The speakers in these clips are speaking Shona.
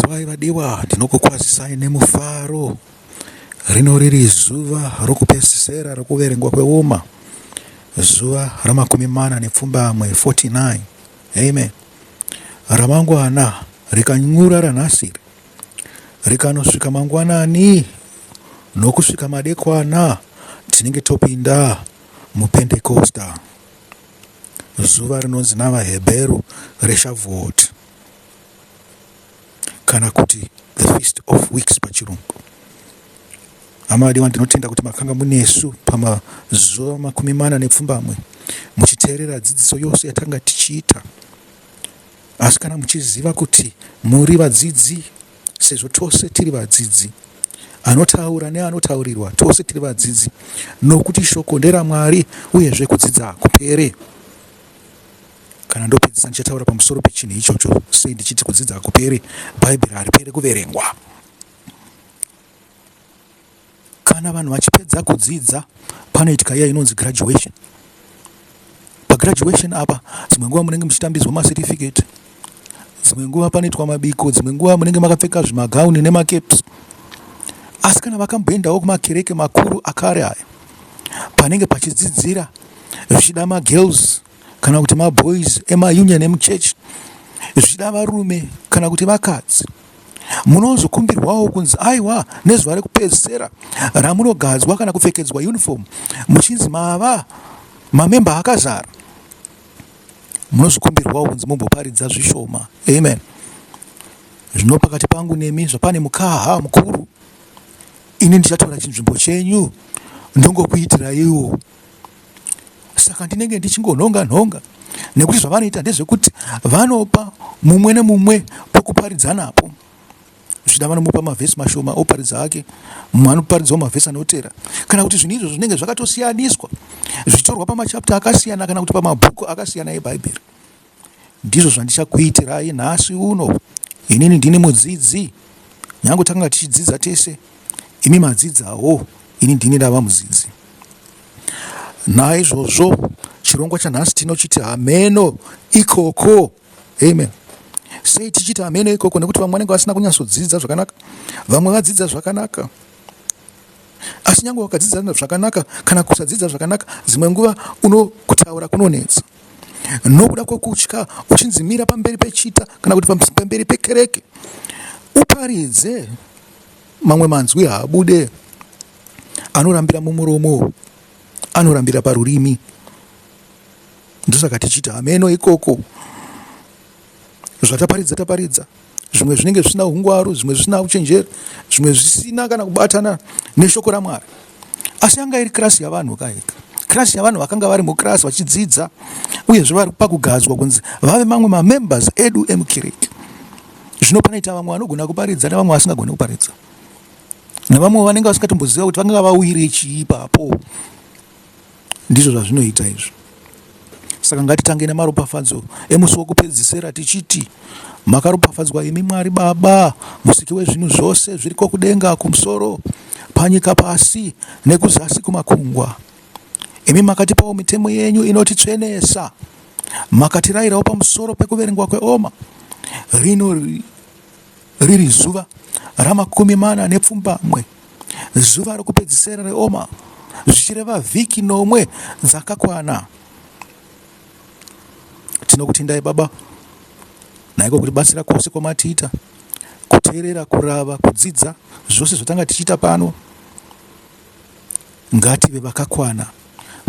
Kwaziwai vadiwa, ndinokukwazisai nemufaro. Rino riri zuva rokupedzisira rokuverengwa kweoma, zuva ramakumi mana nepfumbamwe, 49. Amen. Ramangwana rikanyura ranhasi iri, rikanosvika mangwanani nokusvika madekwana, tinenge topinda muPentekosta, zuva rinonzi navaHebheru reShavuot kana kuti the Feast of Weeks pachirungu. Hama vadiwa, ndinotenda kuti makanga munesu pamazuva 48 muchiteerera dzidziso yose yatanga tichiita. Asi kana muchiziva kuti muri vadzidzi, sezvo tose tiri vadzidzi, anotaura neanotaurirwa, tose tiri vadzidzi, nokuti shoko nderaMwari uyezve kudzidza hakupere. Kana ndopedzisa ndichataura pamusoro pechinhu ichocho, sei ndichiti kudzidza hakupere, Bhaibheri haripere kuverengwa. Kana vanhu vachipedza kudzidza panoitika iya inonzi graduation. Pagraduation apa dzimwe nguva munenge muchitambidzwa macertificate, dzimwe nguva panoitwa mabiko, dzimwe nguva munenge makapfeka zvimagauni nemacaps. Asi kana vakamboendawo kumakereke makuru akare aya, panenge pachidzidzira zvichida magirls kana kuti maboys emaunion emuchechi, zvichida varume kana kuti vakadzi, munozokumbirwawo kunzi aiwa nezuva rekupedzisira ramunogadzwa kana kupfekedzwa uniform muchinzi mava mamemba akazara, munozokumbirwawo kunzi mumboparidza zvishoma. Amen. Zvino pakati pangu nemi zvapane mukaha mukuru, ini ndichatora chinzvimbo chenyu ndongokuitiraiwo. Saka ndinenge ndichingonhonga nhonga nekuti zvavanoita ndezvekuti vanopa mumwe nemumwe pokuparidza napo. Zvichida vanomupa mavhesi mashoma oparidza hake, mumwe anoparidzawo mavhesi anotera, kana kuti zvinhu izvo zvinenge zvakatosiyaniswa zvichitorwa pamachapta akasiyana kana kuti pamabhuku akasiyana eBhaibheri. Ndizvo zvandichakuitirai nhasi uno. Inini ndini mudzidzi, nyange takanga tichidzidza tese, imi madzidzawo, ini ndini ndava mudzidzi. Naizvozvo chirongwa chanhasi tinochiti hameno ikoko. Amen. Sei tichiti hameno ikoko? Nekuti vamwe vanenge vasina kunyatsodzidza zvakanaka, vamwe vadzidza zvakanaka. Asi nyange wakadzidza zvakanaka kana kusadzidza zvakanaka, dzimwe nguva unokutaura kunonetsa nokuda kwekutya uchinzi mira pamberi pechita kana kuti pamberi pekereke uparidze. Mamwe manzwi haabude, anorambira mumuromo, anorambira parurimi. Ndosaka tichiti hameno ikoko. Zvataparidza taparidza, zvimwe zvinenge zvisina ungwaru, zvimwe zvisina uchenjeri, zvimwe zvisina kana kubatana neshoko raMwari. Asi yanga iri kirasi yavanhu kaika, kirasi yavanhu vakanga vari mukirasi vachidzidza, uyezve vari pakugadzwa kunzi vave mamwe mamembers edu emukereke. Zvino panoita vamwe vanogona kuparidza nevamwe vasingagoni kuparidza, nevamwe vanenge vasingatomboziva kuti vanga vauire chii ipapo. Ndizvo zvazvinoita izvi. Saka ngatitange nemaropafadzo emusi wokupedzisira tichiti, Makaropafadzwa imi Mwari Baba, musiki wezvinhu zvose zviriko kudenga kumusoro, panyika pasi nekuzasi kumakungwa. Imi makatipawo mitemo yenyu inotitsvenesa. Makatirayirawo pamusoro pekuverengwa kweoma. Rino riri zuva ramakumi mana nepfumbamwe, zuva rokupedzisira reoma, zvichireva vhiki nomwe dzakakwana. Tinokutendai Baba naiko kutibatsira kwose kwamatiita, kuteerera, kurava, kudzidza zvose zvatanga tichiita pano. Ngative vakakwana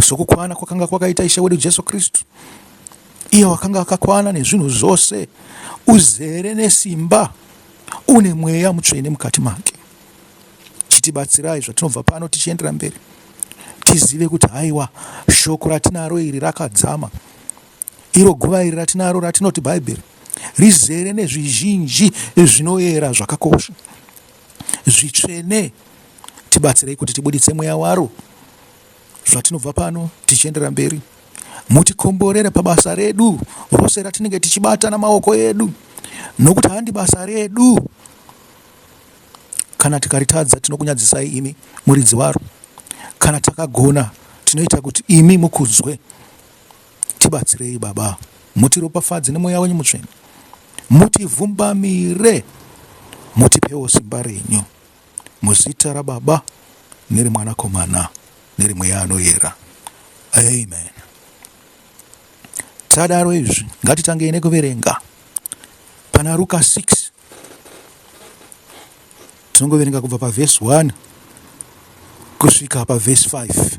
sokukwana kwakanga kwakaita Ishe wedu Jesu Kristu. Iye wakanga akakwana nezvinhu zvose, uzere nesimba, une mweya mutsvene mukati make. Chitibatsirai zvatinobva pano tichiendera mberi, tizive kuti haiwa shoko ratinaro iri rakadzama. Iro guva iri ratinaro ratinoti Bhaibheri rizere nezvizhinji zvinoyera zvakakosha zvitsvene. Tibatsirei kuti tibuditse mweya waro zvatinobva pano tichiendera mberi. Mutikomborere pabasa redu rose ratinenge tichibata namaoko edu, nokuti handi basa redu. Kana tikaritadza tinokunyadzisai imi muridzi waro, kana takagona tinoita kuti imi mukudzwe. Tibatsirei Baba, mutiropafadze nemweya wenyu mutsvene, mutivhumbamire. Mutipewo simba renyu. Muzita raBaba nereMwanakomana nereMweya Anoyera. Amen. Tadaro izvi, ngatitangei nekuverenga pana Ruka 6. Tinongoverenga kubva pavhesi 1 kusvika pavhesi 5.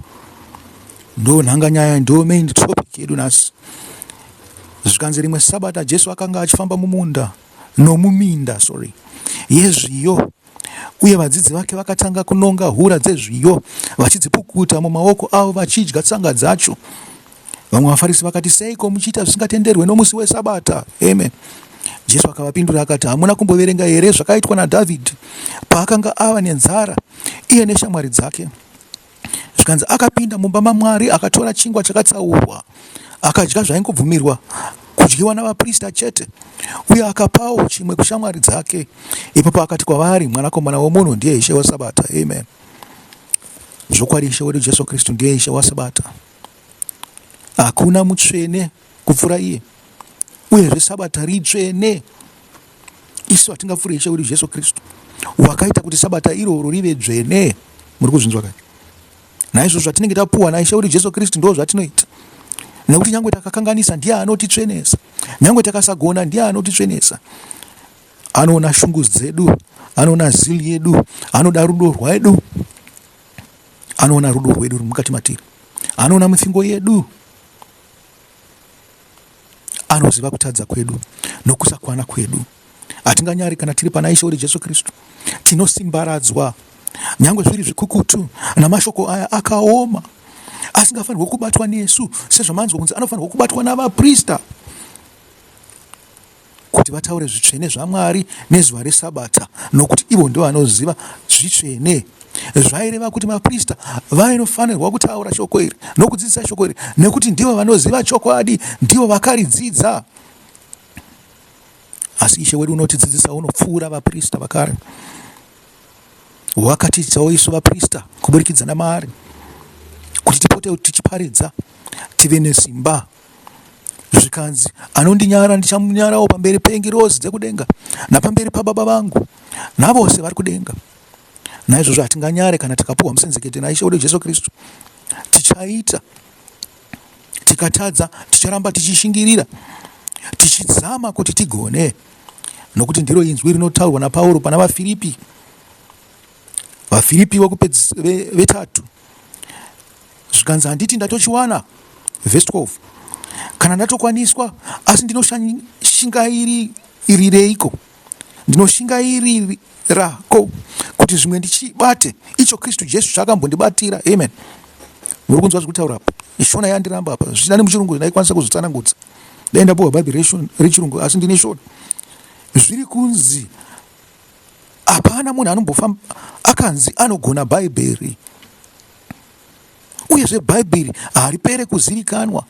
Ndo nhanganyaya, ndo main topic yedu nhasi. Zvikanzi rimwe Sabata Jesu akanga achifamba mumunda nomuminda, sorry, yezviyo uye vadzidzi vake vakatanga kunonga hura dzezviyo vachidzipukuta mumaoko avo vachidya tsanga dzacho. Vamwe vaFarisi vakati, Seiko muchiita zvisingatenderwe nomusi weSabata? Amen. Jesu akavapindura akati, Hamuna kumboverenga here zvakaitwa naDhavhidhi paakanga ava nenzara, iye neshamwari dzake? Zvikanzi akapinda mumba maMwari akatora chingwa chakatsaurwa akadya zvaingobvumirwa kudyiwa navaprista chete, uye akapawo chimwe kushamwari dzake. Ipapo akati kwavari, Mwanakomana womunhu ndiye Ishe weSabata. Amen. Zvokwadi Ishe wedu Jesu Kristu ndiye Ishe weSabata. Hakuna mutsvene kupfuura iye, uyezve Sabata ritsvene. Isu hatingapfuuri Ishe wedu Jesu Kristu wakaita kuti Sabata iroro rive dzvene. Muri kuzvinzwa kai? Naizvozvo zvatinenge tapuwa naIshe wedu Jesu Kristu ndo zvatinoita, nekuti nyange takakanganisa ndiye anotitsvenesa, nyange takasagona ndiye anotitsvenesa. Anoona shungu dzedu, anoona zili yedu, anoda rudo rwedu, anoona rudo rwedu ruri mukati matiri, anoona mifingo yedu, anoziva kutadza kwedu nokusakwana kwedu. Hatinganyari kana tiri pana Ishe wedu Jesu Kristu. Tinosimbaradzwa nyange zviri zvikukutu namashoko aya akaoma asingafanirwe kubatwa nesu sezvamanzwa kunzi anofanirwa kubatwa navaprista kuti vataure zvitsvene zvaMwari nezuva reSabata, nokuti ivo ndivo vanoziva zvitsvene. Zvaireva kuti maprista vainofanirwa kutaura shoko iri nokudzidzisa shoko iri, nekuti ndivo vanoziva chokwadi, ndivo vakaridzidza. Asi Ishe wedu unotidzidzisa unopfuura vaprista vakare. Wakatiitawo isu vaprista kuburikidza namaari kuti tipote tichiparidza tive nesimba. Zvikanzi, anondinyara ndichamunyarawo pamberi pengirozi dzekudenga napamberi pababa vangu navose vari kudenga. Naizvozvo hatinganyare kana tikapuhwa musenzekete naIshe wedu Jesu Kristu. Tichaita tikatadza, ticharamba tichishingirira tichizama kuti tigone, nokuti ndiro inzwi rinotaurwa naPauro pana vaFiripi, vaFiripi vetatu. Zvikanzi, handiti ndatochiwana, vhesi 12, kana ndatokwaniswa, asi ndinoshingairireiko? Ndinoshingairirako kuti zvimwe ndichibate icho Kristu Jesu chaakambondibatira. Amen. Muri kunzwa zviri kutaura apa? Shona yandiramba apa. Zvichida nemuchirungu ndaikwanisa kuzvitsanangudza. Dai ndapuwa Bhaibheri rechirungu, asi ndine Shona. Zviri kunzi hapana munhu anombofamba akanzi anogona Bhaibheri. Uyezve Bhaibheri haripere kuzivikanwa.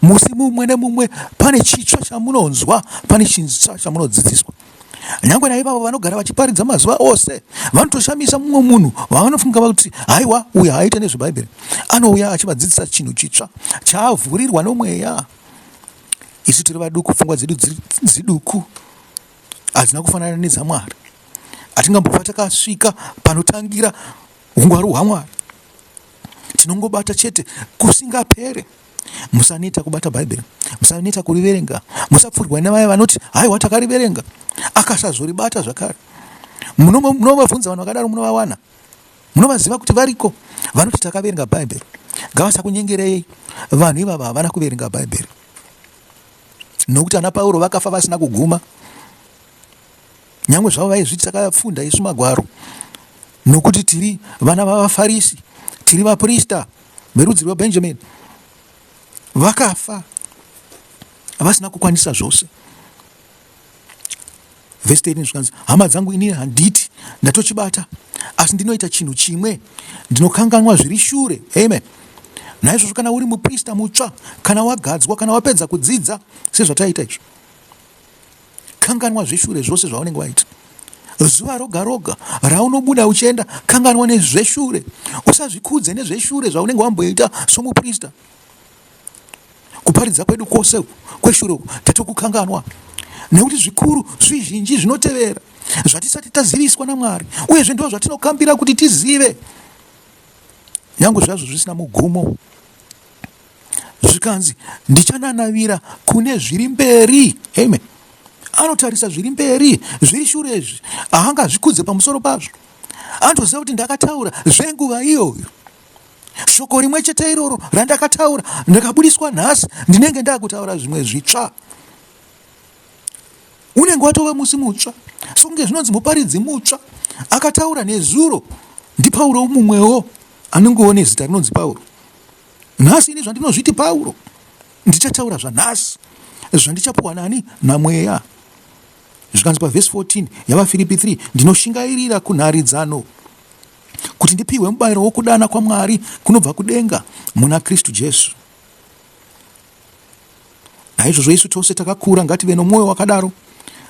Musi mumwe nemumwe pane chitsva chamunonzwa, pane chitsva chamunodzidziswa. Nyangwe naivavo vanogara vachiparidza mazuva ose vanotoshamisa mumwe munhu wavanofunga kuti haiwa uyu haaite nezveBhaibheri. Anouya achivadzidzisa chinhu chitsva chaavhurirwa nomweya. Isu tiri vaduku, pfungwa dzedu dziduku, hadzina kufanana nedzaMwari. Hatingambofa takasvika panotangira Ungwaru hwaMwari tinongobata chete kusingapere. Musaneta kubata Bhaibheri, musaneta kuriverenga, musapfurwa nevaya vanoti haiwa takariverenga, akasazoribata zvakare. Munovabvunza vanhu vakadaro, munovawana, munovaziva kuti variko vanoti takaverenga Bhaibheri. Ngavasakunyengerei vanhu ivava, havana kuverenga Bhaibheri, nokuti ana Pauro vakafa vasina kuguma. Nyangwe zvavo vaizviti takafunda isu magwaro, nokuti tiri vana vavaFarisi, tiri vaprista verudzi rwaBhenjamini, vakafa vasina kukwanisa zvose. Vhesi 13 zvikanzi, hama dzangu, ini handiti ndatochibata, asi ndinoita chinhu chimwe, ndinokanganwa zviri shure. Amen. Naizvozvo kana uri muprista mutsva, kana wagadzwa, kana wapedza kudzidza sezvataita izvo, Kanganwa zveshure zvose zvaunenge waita. Zuva roga roga raunobuda uchienda, kanganwa nezveshure. Usazvikudze nezveshure zvaunenge wamboita somuprista. Kuparidza kwedu kwose kweshure uku tatokukanganwa. Nekuti zvikuru zvizhinji zvinotevera zvatisati taziviswa naMwari, uyezve ndo zvatinokambira kuti tizive, nyange zvazvo zvisina mugumo. Zvikanzi, ndichananavira kune zviri mberi. Amen. Anotarisa zviri mberi, zviri shure izvi haangazvikudze pamusoro pazvo. Anotoziva kuti ndakataura zvenguva iyoyo. Shoko rimwe chete iroro randakataura ndakabudiswa nhasi, ndinenge ndakutaura zvimwe zvitsva. Unenge watova musi mutsva, sokunge zvinonzi muparidzi mutsva akataura nezuro ndiPauro mumwewo anongewo nezita rinonzi Pauro. Nhasi ini zvandinozviti Pauro, ndichataura zvanhasi zvandichapuwa nani? NaMweya. Zvikanzi pavhesi 14 yavaFiripi 3, ndinoshingairira kunharidzano kuti ndipihwe mubayiro wokudana kwaMwari kunobva kudenga muna Kristu Jesu. Naizvozvo isu tose takakura ngative nomwoyo wakadaro.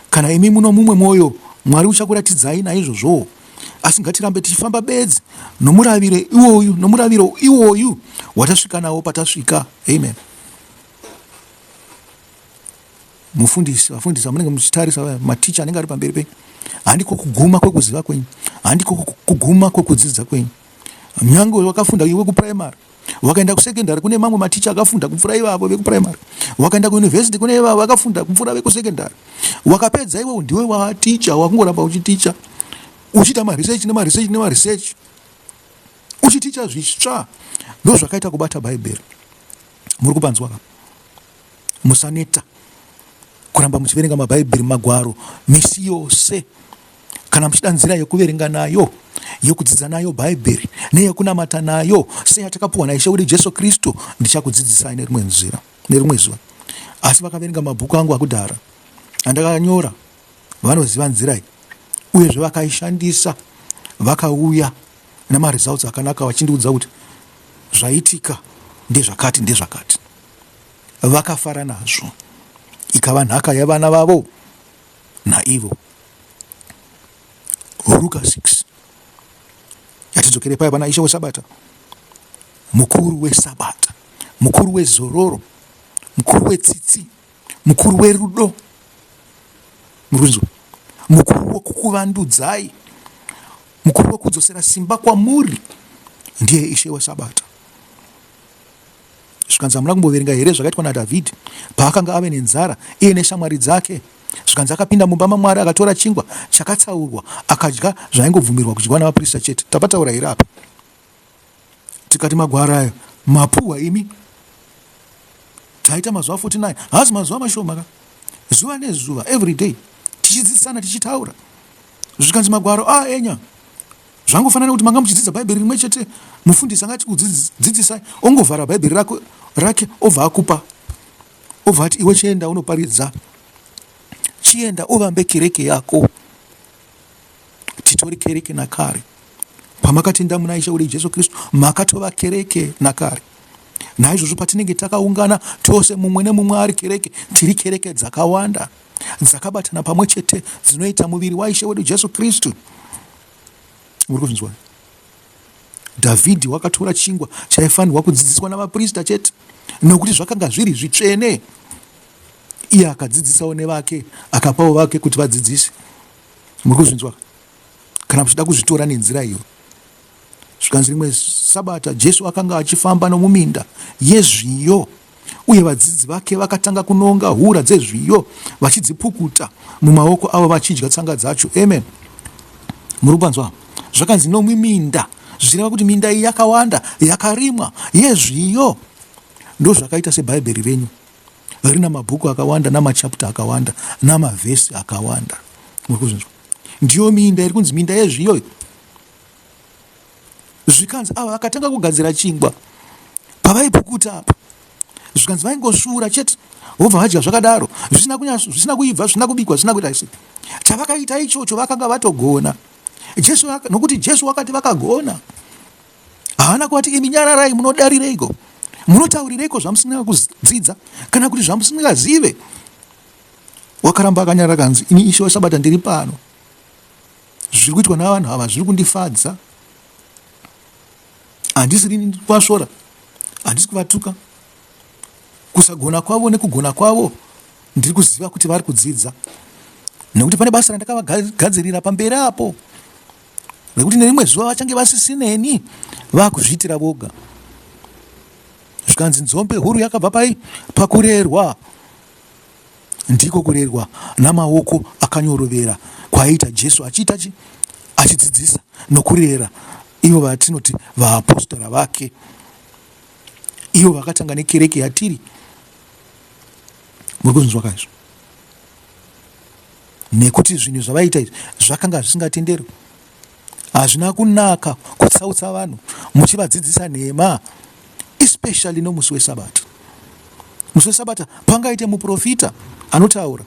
Kana imi muno mumwe mwoyo, Mwari uchakuratidzai naizvozvowo. Asi ngatirambe tichifamba bedzi nomuravire iwoyu, nomuraviro iwoyu watasvika nawo patasvika. Amen. Mufundisi, vafundisi vamunenge muchitarisa, maticha anenge ari pamberi penyu, handiko kuguma kwekuziva kwenyu, handiko kuguma kwekudzidza kwenyu. Nyange wakafunda iwe kupuraimari, wakaenda kusekendari kune mamwe maticha akafunda kupfuura ivavo vekupuraimari, wakaenda kuyunivhesiti kune ivavo vakafunda kupfuura vekusekendari, wakapedza iwe ndiwe waticha, wakungoramba uchiticha, uchiita maresearch nemaresearch nemaresearch, uchiticha zvitsva. Ndozvakaita kubata Bhaibheri. Muri kupanzwa ka? Musaneta kuramba muchiverenga mabhaibheri, magwaro misi yose. Kana muchida nzira yekuverenga nayo, yekudzidza nayo Bhaibheri neyekunamata nayo seyatakapuwa naIshe wedu Jesu Kristu, ndichakudzidzisai nerimwe nzira, nerimwe zuva. Asi vakaverenga mabhuku angu akudhara andakanyora vanoziva nzira iyi, uyezve vakaishandisa, vakauya nemaresults akanaka vachindiudza kuti zvaitika ndezvakati ndezvakati. Vakafara nazvo, ikava nhaka yevana vavo naivo. Ruka 6 yatidzokere paya pana Ishe weSabata, mukuru weSabata, mukuru wezororo, mukuru wetsitsi, mukuru werudo, murikunzwa, mukuru wekukuvandudzai, mukuru wekudzosera simba kwamuri, ndiye Ishe weSabata. Zvikanzi, hamuna kumboverenga here zvakaitwa naDhavhidhi paakanga ave nenzara, iye neshamwari dzake? Zvikanzi, akapinda mumba maMwari akatora chingwa chakatsaurwa akadya zvaingobvumirwa kudyiwa navaprista chete. Tapataura here apa? Tikati magwaro ayo mapuhwa imi. Taita mazuva 49, haazi mazuva mashoma ka. Zuva nezuva, every day, tichidzidzisana tichitaura. Zvikanzi magwaro a enya Zvangofanana nekuti manga muchidzidza Bhaibheri rimwe chete, mufundisi anga achikudzidzisai, ongovhara Bhaibheri rako rake obva akupa, obva ati iwe chienda unoparidza, chienda uvambe kereke yako. Titori kereke nakare. Pamakatenda muna Ishe wedu Jesu Kristu, makatova kereke nakare. Naizvozvo patinenge takaungana tose, mumwe nemumwe ari kereke, tiri kereke dzakawanda dzakabatana pamwe chete dzinoita muviri waIshe wedu Jesu Kristu. Muri kuzvinzwa? Dhavhidhi wakatora chingwa chaifanirwa kudzidziswa navaprista chete, nokuti zvakanga zviri zvitsvene. Iye akadzidzisawo nevake, akapawo vake kuti vadzidzise. Muri kuzvinzwa? Kana muchida kuzvitora nenzira iyo. Zvikanzi rimwe Sabata Jesu akanga achifamba nomuminda yezviyo, uye vadzidzi vake vakatanga kunonga hura dzezviyo vachidzipukuta mumaoko avo vachidya tsanga dzacho. Amen. Muri kupanzwa? Zvakanzi nomuminda, zvichireva kuti minda iyi yakawanda yakarimwa yezviyo. Ndozvakaita seBhaibheri renyu rina mabhuku akawanda namachapta akawanda namavhesi akawanda. Muri kuzvinzwa? Ndiyo minda iri kunzi minda yezviyo. Zvikanzi ava vakatanga kugadzira chingwa pavaipukuta apa, zvikanzi vaingosvuura chete vobva vadya zvakadaro, zvisina kunyaso, zvisina kuibva, zvisina kubikwa, zvisina kuita sei. Chavakaita ichocho vakanga vatogona. Jesu, nokuti Jesu wakati vakagona. Haana kuvati imi nyararai, munodarireiko, munotaurireiko zvamusina kudzidza kana kuti zvamusingazive. Wakaramba akanyarara kanzi ini Ishe weSabata ndiri pano. Zviri kuitwa navanhu ava zviri kundifadza. Handisi rini kuvasvora, handisi kuvatuka. Kusagona kwavo nekugona kwavo Ndiri kuziva kuti vari kudzidza nekuti pane basa randakavagadzirira pamberi apo rekuti nerimwe zuva vachange vasisineni vakuzviitira voga. Zvikanzi nzombe huru yakabva pai pakurerwa. Ndiko kurerwa namaoko akanyorovera kwaiita Jesu achiita chi achidzidzisa nokurera ivo vatinoti vaapostora vake, ivo vakatanga nekereke yatiri. Muri kuzvinzwa ka izvo? Nekuti zvinhu zvavaiita izvi zvakanga zvisingatenderwi. Hazvina kunaka kutsautsa vanhu muchivadzidzisa nhema especially nomusi wesabata. Musi wesabata pangaite muprofita anotaura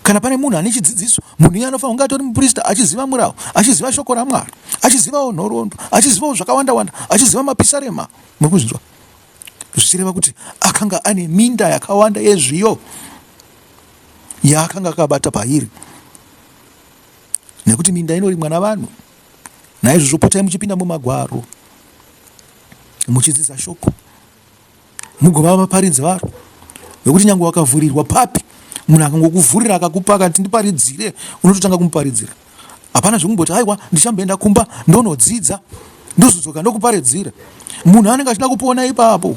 kana pane munhu ane chidzidziso munhu iye anofanira kunge atori muprista achiziva murau achiziva shoko ramwari achizivawo nhoroondo achizivawo zvakawanda wanda achiziva mapisarema muri kuzvinzwa zvichireva kuti akanga ane minda yakawanda yezviyo yaakanga akabata pairi nekuti minda inorimwa navanhu. Naizvozvo potai muchipinda mumagwaro muchidzidza shoko mugova vaparidzi varo vekuti nyange wakavhurirwa papi munhu akangokuvhurira akakupa akati ndiparidzire unototanga kumuparidzira hapana zvekumboti aiwa ndichamboenda kumba ndonodzidza ndozodzoka ndokuparidzira munhu anenge achida kupona ipapo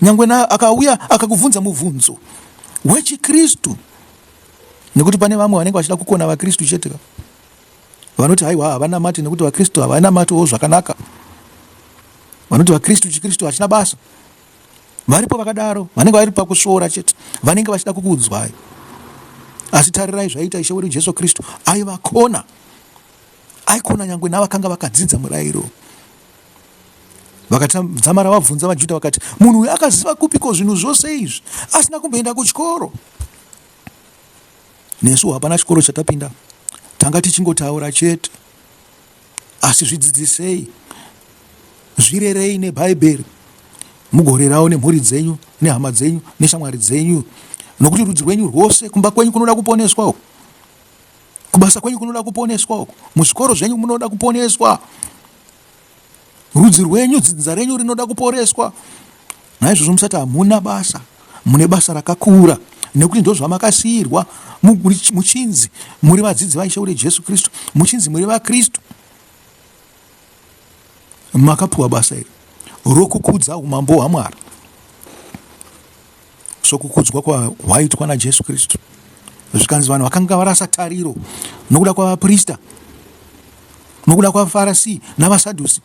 nyange akauya akakubvunza mubvunzo wechikristu nekuti pane vamwe vanenge vachida kukona vakristu chete ka vanoti haiwa havanamati nekuti vakristu havanamatiwo zvakanaka vanoti vakristu chikristu hachina basa varipo vakadaro vanenge vari pakusvoora chete vanenge vachida kukuudzwai asi tarirai zvaiita ishe wedu jesu kristu aivakona aikona nyangwe navakanga vakadzidza murayiro Vakadzamara vabvunza vaJudha vakati, Munhu uyu akaziva kupiko zvinhu zvose izvi asina kumboenda kuchikoro? Nesu hapana chikoro chatapinda, tanga tichingotaura chete. Asi zvidzidzisei, zvirerei neBhaibheri, mugorerawo nemhuri dzenyu nehama dzenyu neshamwari dzenyu, nokuti rudzi rwenyu rwose kumba kwenyu kunoda kuponeswa uku, kubasa kwenyu kunoda kuponeswa uku, muzvikoro zvenyu munoda kuponeswa. Rudzi rwenyu, dzinza renyu rinoda kuporeswa. Naizvozvo musati hamuna basa, mune basa rakakura nekuti ndozvamakasiirwa muchinzi muri vadzidzi vaIshe wedu Jesu Kristu, muchinzi muri vaKristu. Makapiwa basa iri rokukudza umambo hwaMwari sokukudzwa kwahwaitwa naJesu Kristu. Zvikanzi vanhu vakanga varasa tariro nokuda kwavaprista, nokuda kwavaFarisi navaSadhusi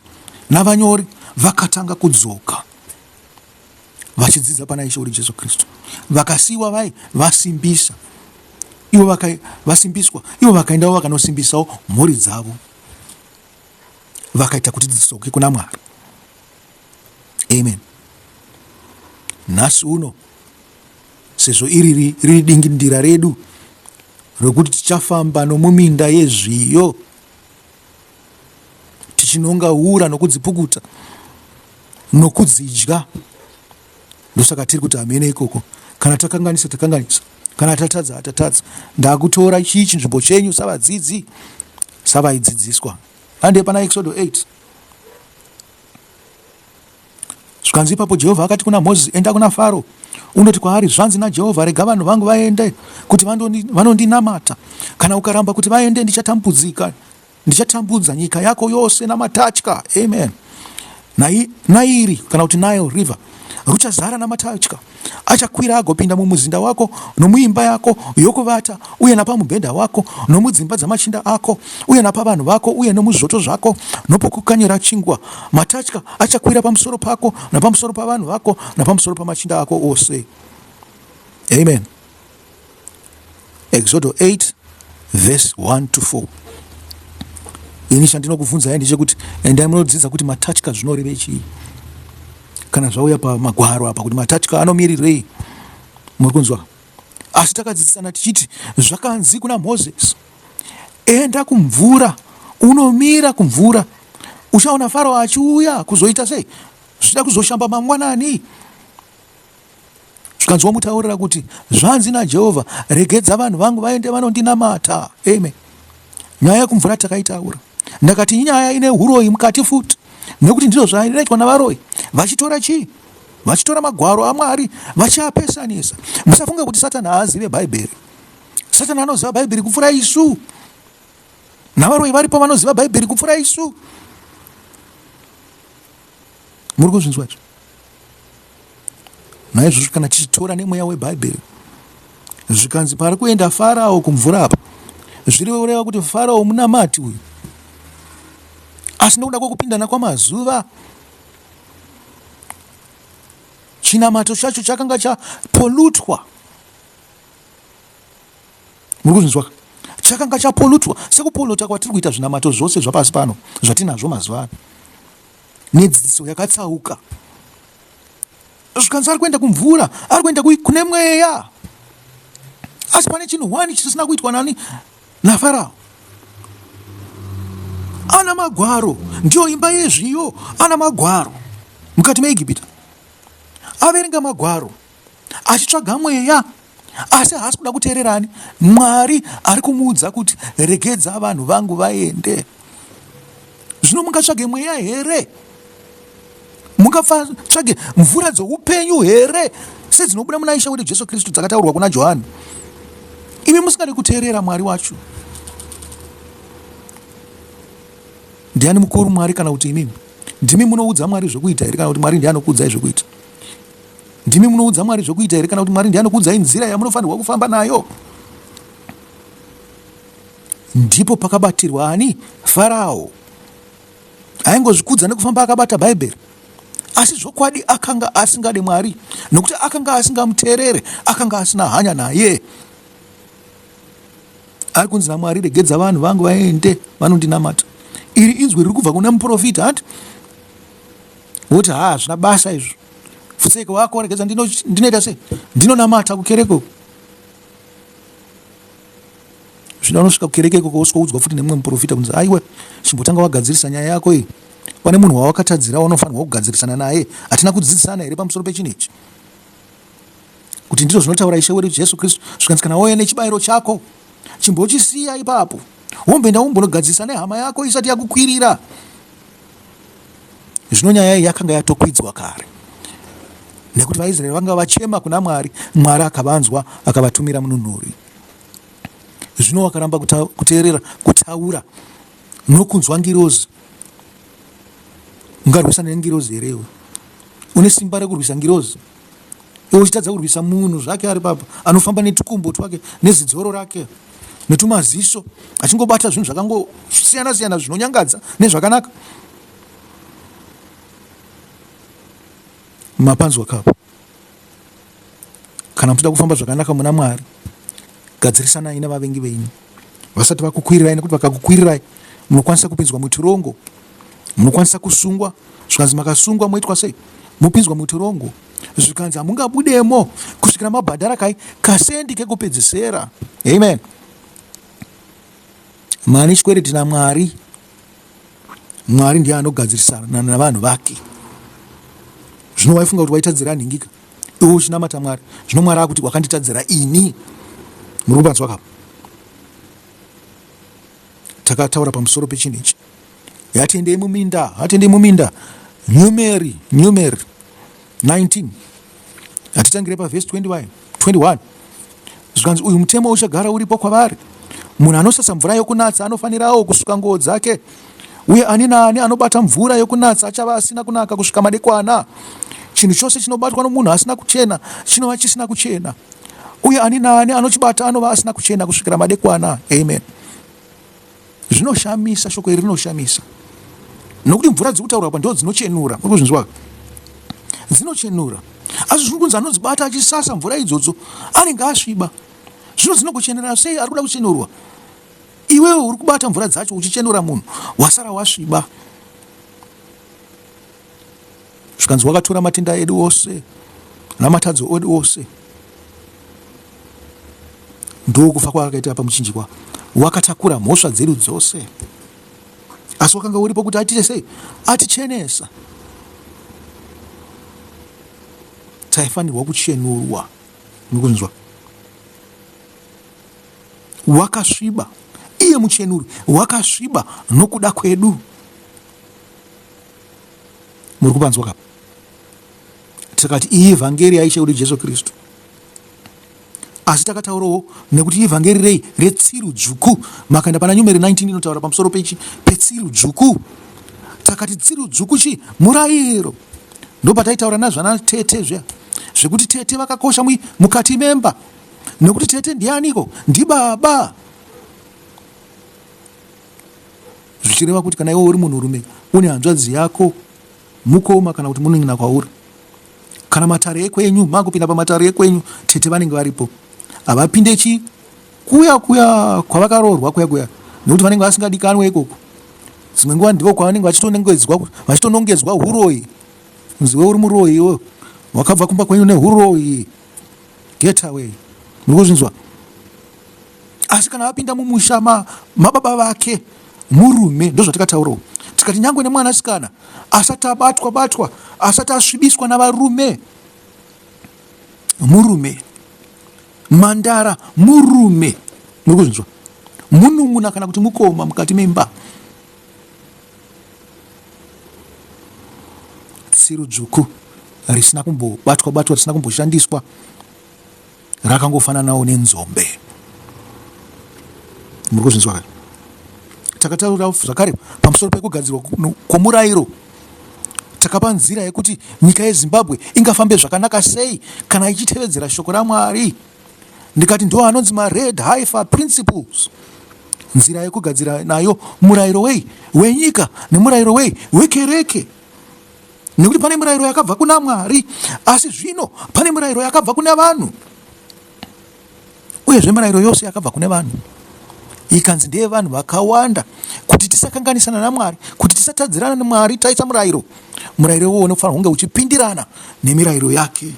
navanyori, vakatanga kudzoka vachidzidza pana Ishe wedu Jesu Kristu. Vakasiyiwa vai vasimbisa ivo vaka, vasimbiswa ivo vakaendawo vakanosimbisawo mhuri dzavo, vakaita kuti dzidzoke kuna Mwari. Amen. Nhasi uno sezvo iri riri dingindira redu rokuti tichafamba nomuminda yezviyo tichinonga ura nokudzipukuta nokudzidya ndosaka tiri kuti hamene ikoko kana takanganisa takanganisa kana tatadza hatatadza ndakutora chii chinzvimbo chenyu savadzidzi savaidzidziswa hande pana Exodo 8 Zvikanzi ipapo Jehovha akati kuna Mozisi, enda kuna Faro undoti kwaari, zvanzi naJehovha, rega vanhu vangu vaende kuti vanondinamata. Kana ukaramba kuti vaende, ndichatambudzika, ndichatambudza nyika yako yose namatatya. Amen. Nairi kana kuti Nile River ruchazara namatatya achakwira agopinda mumuzinda wako nomuimba yako yokuvata uye napamubhedha wako nomudzimba dzamachinda ako uye napavanhu vako uye nomuzvoto zvako nopokukanyira chingwa. Matatya achakwira pamusoro pako napamusoro pavanhu vako napamusoro pamachinda ako ose. Amen. Exodo 8 verse 1 to 4. Ini chandinokubvunzai ndechekuti endai munodzidza kuti matatya zvinoreve chii kana zvauya pamagwaro apa kuti matatya anomirirei muri kunzwa asi takadzidzisana tichiti zvakanzi kuna mozisi enda kumvura unomira kumvura uchaona faro achiuya kuzoita sei zvichida kuzoshamba mangwanani Zvikanzi womutaurira kuti, Zvanzi naJehovha, regedza vanhu vangu vaende vanondinamata. Amen. Nyaya yekumvura takaitaura. Ndakati inyaya ine huroyi mukati futi, nekuti ndizvo zvaiitwa navaroyi vachitora chii? Vachitora magwaro aMwari vachiapesanisa. Musafunge kuti Satani haazive Bhaibheri. Satani anoziva Bhaibheri kupfuura isu. Navaroyi varipo vanoziva Bhaibheri kupfuura isu. Muri kuzvinzwa izvo? Naizvozvo kana tichitora nemweya weBhaibheri, zvikanzi pari kuenda Farao kumvura apa, zviri kureva kuti Farao munamati uyu. Asi nokuda kwokupindana kwamazuva, chinamato chacho chakanga chapolutwa. Muri kuzvinzwa? Chakanga chapolutwa sekupoluta kwatiri kuita zvinamato zvose zvapasi pano zvatinazvo mazuva ano nedzidziso yakatsauka. Zvikanzi ari kuenda kumvura, ari kuenda kune mweya. Asi pane chinhu hwani chisina kuitwa nani naFarao. Ana magwaro ndiyo imba yezviyo, ana magwaro mukati meEgipita. Averenga magwaro achitsvaga mweya asi haasi kuda kuteerera ani mwari ari kumuudza kuti regedza vanhu vangu vaende zvino mungatsvage mweya here mungatsvage mvura dzoupenyu here sedzinobuda muna ishe wedu jesu kristu dzakataurwa kuna johani imi musingade kuteerera mwari wacho ndiani mukuru mwari kana kuti imimi ndimi munoudza mwari zvekuita here kana kuti mwari ndiye anokuudzai zvekuita Ndimi munoudza Mwari zvekuita here kana kuti Mwari ndiye anokuudzai nzira yamunofanirwa kufamba nayo? Ndipo pakabatirwa ani? Farao. Aingozvikudza nekufamba akabata Bhaibheri. Asi zvokwadi akanga asingade Mwari nokuti akanga asingamuteerere, akanga asina hanya naye. Ari kunzi naMwari, regedza vanhu vangu vaende vanondinamata. Iri inzwi riri kubva kuna muprofita hanti? Woti haa hazvina basa izvo. Futseke wako regedza ndinoita sei? Ndinonamata kukereke uko. Zvino unosvika kukereke ikoko wosvika futi nemumwe muprofita kunzi aiwe chimbotanga wagadzirisa nyaya yako iyi. Pane munhu wawakatadzira waunofanirwa kugadzirisana naye. Hatina kudzidzisana here pamusoro pechinhu ichi? Kuti ndizvo zvinotaura Ishe wedu Jesu Kristu. Zvikanzi kana wauya nechibayiro chako chimbochisiya ipapo womboenda wombonogadzirisa nehama yako isati yakukwirira. Zvino nyaya iyi yakanga yatokwidzwa kare nekuti vaIsraeri vanga vachema kuna Mwari, Mwari akavanzwa akavatumira mununuri. Zvino wakaramba kuteerera kutaura nokunzwa ngirozi. Ungarwisana nengirozi here iwe? Une simba rekurwisa ngirozi? Iwe uchitadza kurwisa munhu zvake ari papa anofamba netukumbo twake nezidzoro rake netumaziso achingobata zvinhu zvakangosiyana siyana zvinonyangadza nezvakanaka. Mapanzwa kapo. Kana muchida kufamba zvakanaka muna Mwari, gadzirisanai nevavengi venyu vasati vakukwirirai, nekuti vakakukwirirai munokwanisa kupinzwa mutirongo, munokwanisa kusungwa. Zvikanzi makasungwa moitwa sei? Mopinzwa mutirongo, zvikanzi hamungabudemo kusvikira mabhadhara kai kasendi kekupedzesera. Amen. Mane chikwereti naMwari. Mwari ndiye anogadzirisana navanhu vake. Zvino waifunga kuti waitadzira nhingika iwe uchinamata Mwari, zvino Mwari akuti wakanditadzira ini. Muri kupanzwa kapo? Takataura pamusoro pechinhu ichi. Yatendei muminda, atendei muminda. Numeri, Numeri 19. Hatitangire pavhesi 21. 21. Zvikanzi uyu mutemo uchagara uripo kwavari. Munhu anosasa mvura yokunatsa anofanirawo kusuka nguo dzake, uye ani naani anobata mvura yokunatsa achava asina kunaka kusvika madekwana. Chinhu chose chinobatwa nomunhu asina kuchena chinova chisina kuchena, uye ani naani anochibata anova asina kuchena kusvikira madekwana. Amen. Zvinoshamisa, shoko iri rinoshamisa nokuti mvura dziri kutaurwa apa ndo dzinochenura. Uri kuzvinzwa? Dzinochenura, asi zviri kunzi anodzibata achisasa mvura idzodzo anenge asviba. Zvino dzinogochenura sei? Ari kuda kuchenurwa, iwewe uri kubata mvura dzacho uchichenura munhu, wasara wasviba. Zvikanzi wakatora matenda edu ose namatadzo edu ose, ndokufa kwaakaita pamuchinjikwa, wakatakura mhosva dzedu dzose, asi wakanga uripo kuti atiite sei? Atichenesa. Taifanirwa kuchenurwa. Mukunzwa? Wakasviba, iye muchenuri wakasviba nokuda kwedu. Muri kupanzwa kapa? Tikati iyi ivhangeri yaIshe wedu Jesu Kristu. Asi takataurawo nekuti ivhangeri rei retsiru dzvuku. Makaenda pana Numeri 19 inotaura pamusoro pechi petsiru dzvuku. Takati tsiru dzvuku chi murayiro. Ndopataitaura nazvana tete zviya zvekuti tete vakakosha mukati memba nekuti tete ndianiko ndibaba zvichireva kuti kana iwe uri munhurume une hanzvadzi yako mukoma kana kuti munin'ina kwauri kana matare ekwenyu makupinda pamatare ekwenyu tete vanenge varipo havapinde chi kuya kuya kwavakaroorwa kuya kuya nekuti vanenge vasingadikanwe ikoko dzimwe nguva ndivo kwavanenge vachitonongedzwa vachitonongedzwa huroyi kunzi iwe uri muroyi iwe wakabva kumba kwenyu nehuroyi get away muri kuzvinzwa asi kana vapinda mumusha mababa vake murume ndozvatikataurawo tikati nyangwe nemwanasikana asati abatwa batwa asati asvibiswa navarume murume mandara murume muri kuzvinzwa munun'una kana kuti mukoma mukati memba tsiru dzvuku risina kumbobatwa batwa risina kumboshandiswa rakangofananawo nenzombe muri kuzvinzwa kare takataura zvakare pamusoro pekugadzirwa kwomurayiro takapa nzira yekuti nyika yezimbabwe ingafambe zvakanaka sei kana ichitevedzera shoko ramwari ndikati ndo anonzi mared hifer principles nzira yekugadzira nayo murayiro wei wenyika nemurayiro wei wekereke nekuti pane mirayiro yakabva kuna Mwari, asi zvino pane mirayiro yakabva kuna vanhu. Uyezve mirayiro yose yakabva kune vanhu ikanzi ndeyevanhu vakawanda kuti tisakanganisana naMwari, kuti tisatadzirana naMwari taisa murayiro. Murayiro iwowo unofanira kunge uchipindirana nemirayiro yake.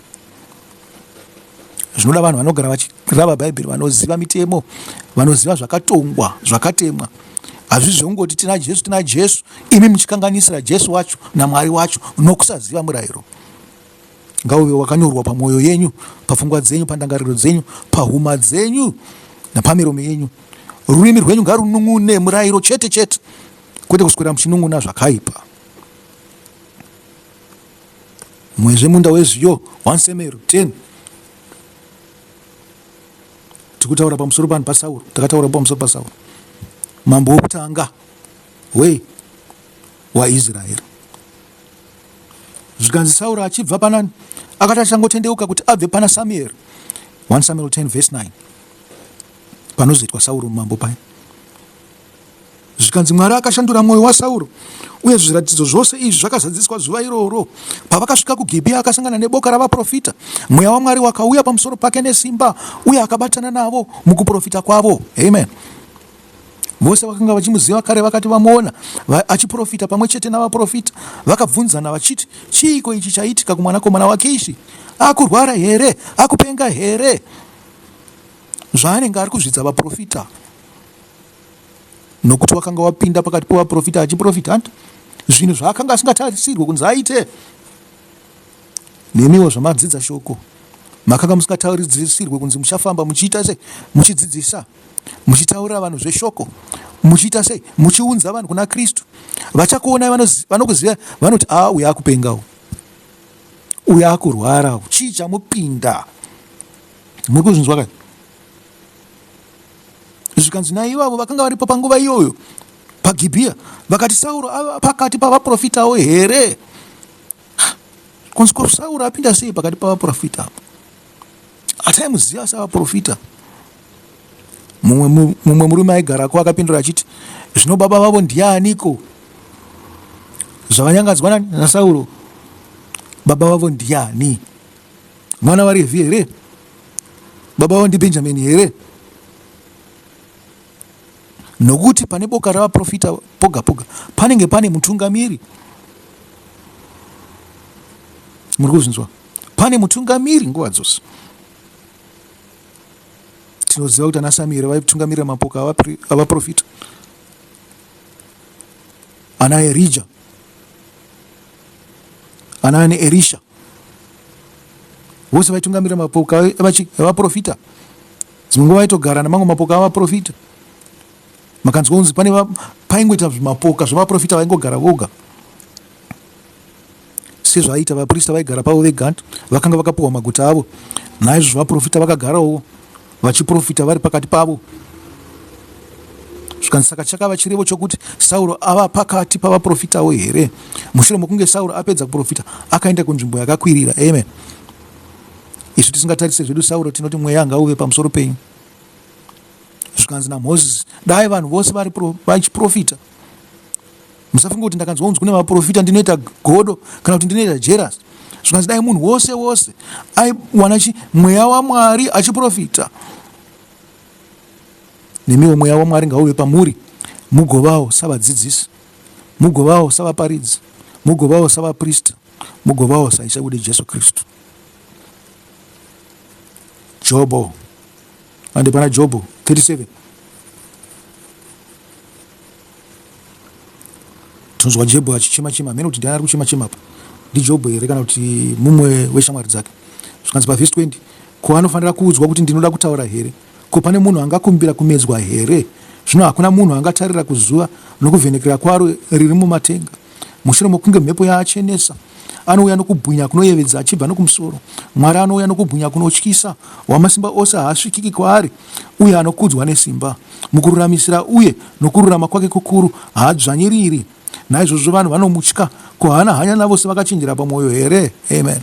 Zvinoda vanhu vanogara vachirava Bhaibheri, vanoziva mitemo, vanoziva zvakatongwa, zvakatemwa. Hazvisi zvekungoti tina Jesu, tina Jesu, imi muchikanganisira Jesu wacho naMwari wacho nokusaziva murayiro. Ngauve wakanyorwa pamwoyo yenyu, papfungwa dzenyu, pandangariro dzenyu, pahuma dzenyu napamiromo yenyu. Rurimi rwenyu ngarunun'une murayiro chete chete, kwete kuswera muchinun'una zvakaipa. Mwezve munda wezviyo 1 Samuel 10 tikutaura pamusoro pani paSauro takataura pamusoro paSauro mambo wekutanga wei waIsraeri zvikanzi Sauro achibva panani akati achangotendeuka kuti abve pana Samueri 1 Samuel 10 verse 9 panozoitwa Sauro mambo paya Zvikanzi Mwari akashandura mwoyo waSauro, uye zviratidzo zvose izvi zvakazadziswa zuva iroro. Pavakasvika kuGibhiya, akasangana neboka ravaprofita. Mweya waMwari wakauya pamusoro pake nesimba, uye akabatana navo mukuprofita kwavo. Amen. Vose vakanga vachimuziva kare vakati vamuona achiprofita pamwe chete navaprofita, vakabvunzana vachiti, Chiiko ichi chaitika kumwanakomana waKishi? Akurwara here? Akupenga here? Zvaanenge ari kuzvidza vaprofita. Nokuti wakanga wapinda pakati pevaprofita achiprofita hanti zvinhu zvaakanga asingatarisirwe kunzi aite. Nemiwo zvamadzidza shoko makanga musingatarisirwe kunzi muchafamba muchiita sei, muchidzidzisa, muchitaurira vanhu zveshoko, muchiita sei, muchiunza vanhu kuna Kristu. Vachakuonai vanokuziva vanoti, a uyo akupengawo, uyo akurwara, chii chamupinda? Muri kuzvinzwa kani? Zvikanzi naivavo vakanga varipo panguva iyoyo paGibhiya vakati, Sauro ava pakati pavaprofitawo here? Kunzi ko Sauro apinda sei pakati pavaprofita apa? Hataimuziva savaprofita. Mumwe mumwe murume aigarako akapindura achiti, zvino baba vavo ndianiko? Zvavanyangadzwa nani naSauro? Baba vavo ndiani? Mwana waRevhi here? Baba vavo ndiBhenjamini here? Nokuti pane boka ravaprofita poga poga panenge pane mutungamiri. Muri kuzvinzwa? Pane mutungamiri nguva dzose. Tinoziva kuti ana Samueri vaitungamirira mapoka avaprofita, ana Erija, ana ani Erisha, vose vaitungamirira mapoka evaprofita. Dzimwe nguva vaitogara namamwe mapoka avaprofita. Makanzwa kunzi pane paingoita zvimapoka zvevaprofita vaingogara voga. Sezvaiita vaprista vaigara pavo vega, vakanga vakapiwa maguta avo, naizvozvo vaprofita vakagarawo vachiprofita vari pakati pavo. Zvikanzi, saka chakava chirevo chokuti Sauro ava pakati pavaprofitawo here? Mushure mokunge Sauro apedza kuprofita, akaenda kunzvimbo yakakwirira. Amen. Isu tisingatarise zvedu Sauro tinoti mweya ngauve pamusoro penyu. Zvikanzi naMozisi, dai vanhu vose vari vachiprofita. Musafunga kuti ndakanzwa kunzi kune vaprofita ndinoita godo kana kuti ndinoita jealous. Zvikanzi dai munhu wose wose aiwana chi mweya waMwari achiprofita. Nemiwo mweya waMwari ngauve pamuri, mugovawo savadzidzisi, mugovawo savaparidzi, mugovawo savaprista, mugovawo saIshe wedu Jesu Kristu. Jobo ande pana Jobo 37 Tinonzwa Jebho achichema chema, hameno kuti ndiani ari kuchema chema apa, ndiJobho here kana kuti mumwe weshamwari dzake. Zvikanzi pavhesi 20, ko anofanira kuudzwa kuti ndinoda kutaura here? Ko pane munhu angakumbira kumedzwa here? Zvino hakuna munhu angatarira kuzuva nokuvhenekera kwaro riri mumatenga. Mushure mokunge mhepo yaachenesa, anouya nokubwinya kunoyevedza achibva nokumusoro. Mwari anouya nokubwinya kunotyisa, Wamasimba ose haasvikiki kwaari, uye anokudzwa nesimba. Mukururamisira uye nokururama kwake kukuru haadzvanyiriri. Naizvozvo vanhu vanomutya. Ko haana hanya navose vakachenjera pamwoyo here? Amen.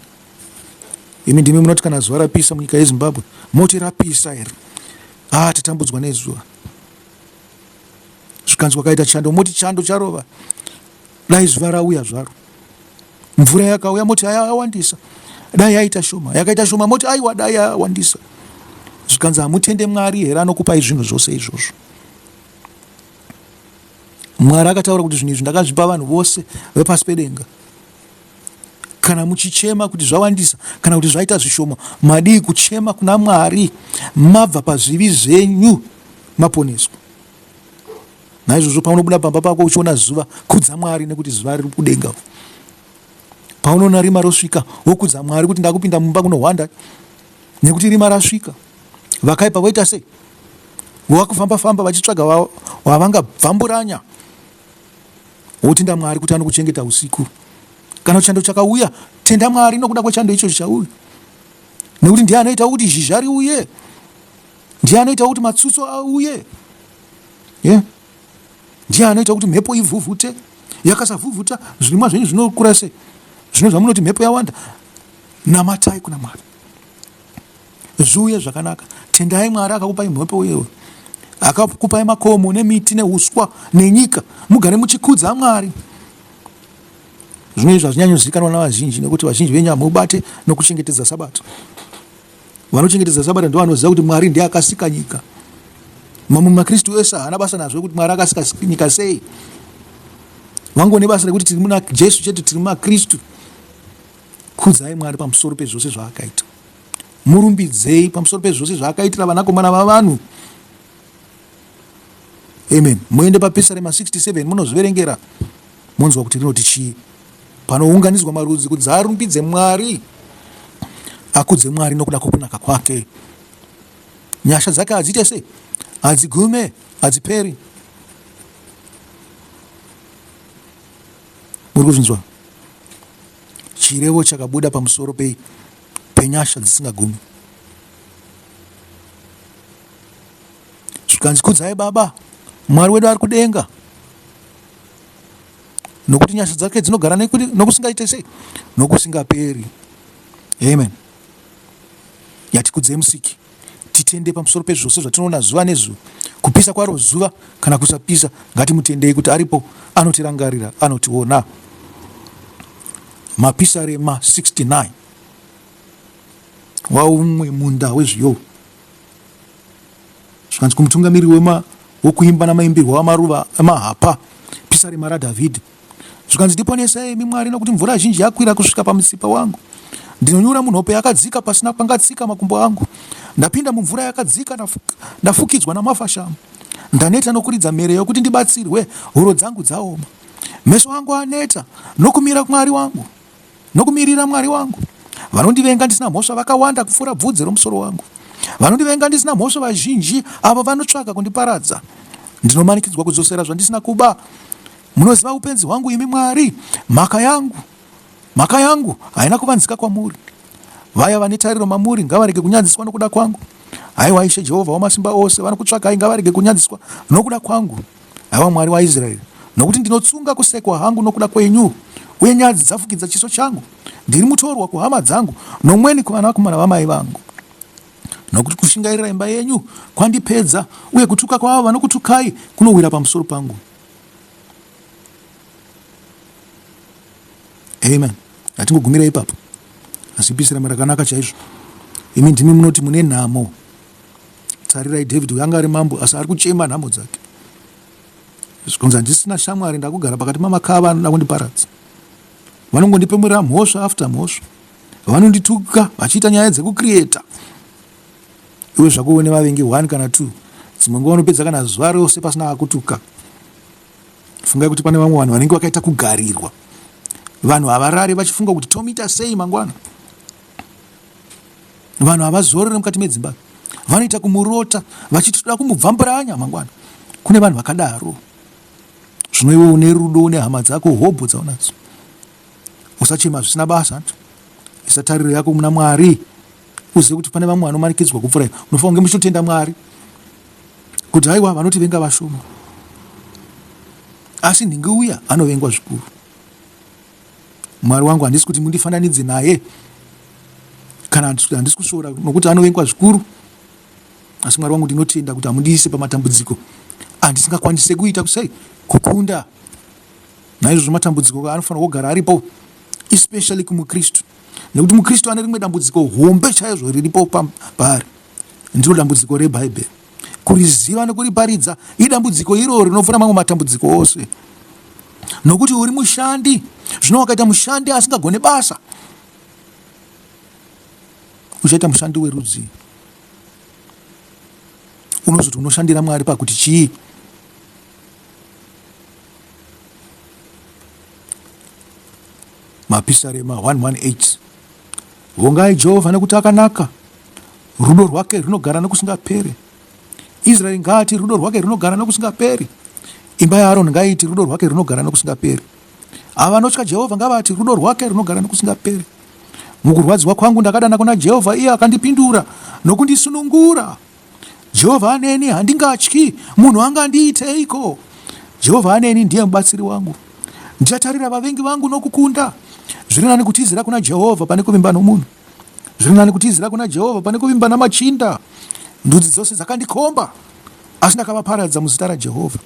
Imi ndimi munoti kana zuva rapisa munyika yeZimbabwe moti rapisa here? Ah, tatambudzwa nezuva. Zvikanzi kwakaita chando moti chando charova. Dai zuva rauya zvaro. Mvura yakauya moti aya yawandisa. Dai yaita shoma. Yakaita shoma moti aiwa dai yawandisa. Zvikanzi hamutende Mwari here anokupai zvinhu zvose izvozvo. Mwari akataura kuti zvinhu izvi ndakazvipa vanhu vose vepasi pedenga. Kana muchichema kuti zvawandisa kana kuti zvaita zvishoma, madii kuchema kuna Mwari mabva pazvivi zvenyu maponeswa. Naizvozvo paunobuda pamba pako uchiona zuva, kudza Mwari nekuti zuva riri kudenga. Paunoona rima rosvika, wokudza Mwari kuti ndakupinda mumba kunohwanda nekuti rima rasvika. Vakaipa voita sei? Vakufamba famba vachitsvaga wavangabvamburanya. Wotenda Mwari kuti anokuchengeta usiku. Kana chando chakauya, tenda Mwari nokuda kwechando ichocho chauya, nekuti ndiye anoita kuti zhizha riuye, ndiye anoita kuti matsutso auye, yeah. Ndiye anoita kuti mhepo ivhuvhute. Yakasavhuvhuta, zvirimwa zvenyu zvinokura sei? Zvino zvamunoti mhepo yawanda, namatai kuna Mwari zviuye zvakanaka. Tendai Mwari akakupai mhepo iyoyo, akakupai makomo nemiti neuswa nenyika, mugare muchikudza Mwari. Zvino izvi hazvinyanyozivikanwa navazhinji nekuti vazhinji venyu hamubate nokuchengetedza Sabata. Vanochengetedza Sabata ndivo vanoziva kuti Mwari ndiye akasika nyika. Mamwe maKristu ese haana basa nazvo kuti Mwari akasika nyika sei. Vangone basa rekuti tiri muna Jesu chete, tiri maKristu. Kudzai Mwari pamusoro pezvose zvaakaita. Murumbidzei pamusoro pezvose zvaakaitira vanakomana vavanhu. Amen. Muende paPisarema 67 munozviverengera monzwa kuti rinoti chii. Panounganidzwa marudzi kuti arumbidze Mwari, akudze Mwari nokuda kwokunaka kwake. Nyasha dzake hadziite sei? Hadzigume, hadziperi. Muri kuzvinzwa? Chirevo chakabuda pamusoro pei? Penyasha dzisingagumi. Zvikanzi kudzai Baba, Mwari wedu ari kudenga, nokuti nyasha dzake dzinogara nokusingaite sei? Nokusingaperi. Amen. Yatikudzei Musiki, titende pamusoro pezvose zvatinoona zuva nezuva, kupisa kwaro zuva kana kusapisa, ngatimutendei kuti aripo, anotirangarira, anotiona. Mapisarema 69 waumwe munda wezviyo Zvikanzi kumutungamiriri wema wokuimba namaimbirwo amaruva emahapa, pisarema raDhavhidhi. Zvikanzi, Ndiponesei, imi Mwari, nokuti mvura zhinji yakwira kusvika pamutsipa wangu. Ndinonyura munhope yakadzika pasina pangatsika makumbo angu. Ndapinda mumvura yakadzika, ndafukidzwa namafashamu. Ndaneta nokuridza mhere yokuti ndibatsirwe, huro dzangu dzaoma. Meso angu aneta nokumira Mwari wangu. Nokumirira Mwari wangu. Vanondivenga ndisina mhosva vakawanda kupfuura bvudzi romusoro wangu. Vanondivenga ndisina mhosva vazhinji, avo vanotsvaka kundiparadza. Ndinomanikidzwa kudzosera zvandisina kuba. Munoziva upenzi hwangu, imi Mwari, mhaka yangu. Mhaka yangu haina kuvanzika kwamuri. Vaya vane tariro mamuri ngavarege kunyadziswa nokuda kwangu. Haiwa Ishe Jehovha Wamasimba Ose, vanokutsvakai ngavarege kunyadziswa nokuda kwangu. Haiwa Mwari waIsraeri, nokuti ndinotsunga kusekwa hangu nokuda kwenyu, uye nyadzi dzafukidza chiso changu. Ndiri mutorwa kuhama dzangu, nomweni kuvanakomana vamai vangu. Nokuti kushingairira imba yenyu kwandipedza, uye kutuka kwaavo vanokutukai kunowira pamusoro pangu. Amen. Hatingogumira ipapo, asi pisirama rakanaka chaizvo. Imi ndimi munoti mune nhamo. Tarirai David uyo anga ari mambo asi ari kuchema nhamo dzake. Zvikonzi handisina shamwari ndakugara pakati pamakava anoda kundiparadza. Vanongondipemurira mhosva after mhosva. Vanondituka vachiita nyaya dzekucreata. Iwe zvako une vavengi 1 kana 2. Dzimwe nguva unopedza kana zuva rose pasina akutuka. Fungai kuti pane vamwe vanhu vanenge vakaita kugarirwa. Vanhu havarare vachifunga kuti tomuita sei mangwana. Vanhu havazorore mukati medzimba, vanoita kumurota vachiti toda kumubvamburanya mangwana. Kune vanhu vakadaro. Zvino iwe une rudo une hama dzako hobho dzaunadzo, usachema zvisina basa. Isa tariro yako muna Mwari, uzive kuti pane vamwe vanomanikidzwa kupfuura iwe. Unofanira kunge muchitotenda Mwari kuti haiwa vanotivenga vashoma, asi nhingi uya anovengwa zvikuru. Mwari wangu, handisi kuti mundifananidze naye kana handisi kusvora nokuti anovengwa zvikuru, asi Mwari wangu, ndinotenda kuti hamundiise pamatambudziko andisingakwanise kuita kusei kukunda. Naizvozvo matambudziko anofanira kugara aripo, especially kumukristu, nekuti mukristu ane rimwe dambudziko hombe chaizvo riripo paari, ndiro dambudziko rebhaibheri. Kuriziva nekuriparidza idambudziko iroro rinopfuura mamwe matambudziko ose, nokuti uri mushandi. Zvino wakaita mushandi asingagone basa, uchaita mushandi werudzi? Unozoti unoshandira Mwari pakuti chii? Mapisarema 118. Vongai Jehovha nekuti akanaka, rudo rwake runogara nokusingaperi. Israeri ngaati rudo rwake runogara nokusingaperi. Imba yaAroni ngaiiti rudo rwake runogara nokusingaperi. Ava vanotya Jehovha ngavati rudo rwake runogara nokusingaperi. Mukurwadziwa kwangu ndakadana kuna Jehovha, iye akandipindura nokundisunungura. Jehovha aneni, handingatyi. Munhu angandiiteiko? Jehovha aneni, ndiye mubatsiri wangu. Ndichatarira vavengi vangu nokukunda. Zviri nani kutizira kuna Jehovha pane kuvimba nomunhu. Zviri nani kutizira kuna Jehovha pane kuvimba namachinda. Ndudzi dzose dzakandikomba, asi ndakavaparadza muzita raJehovha.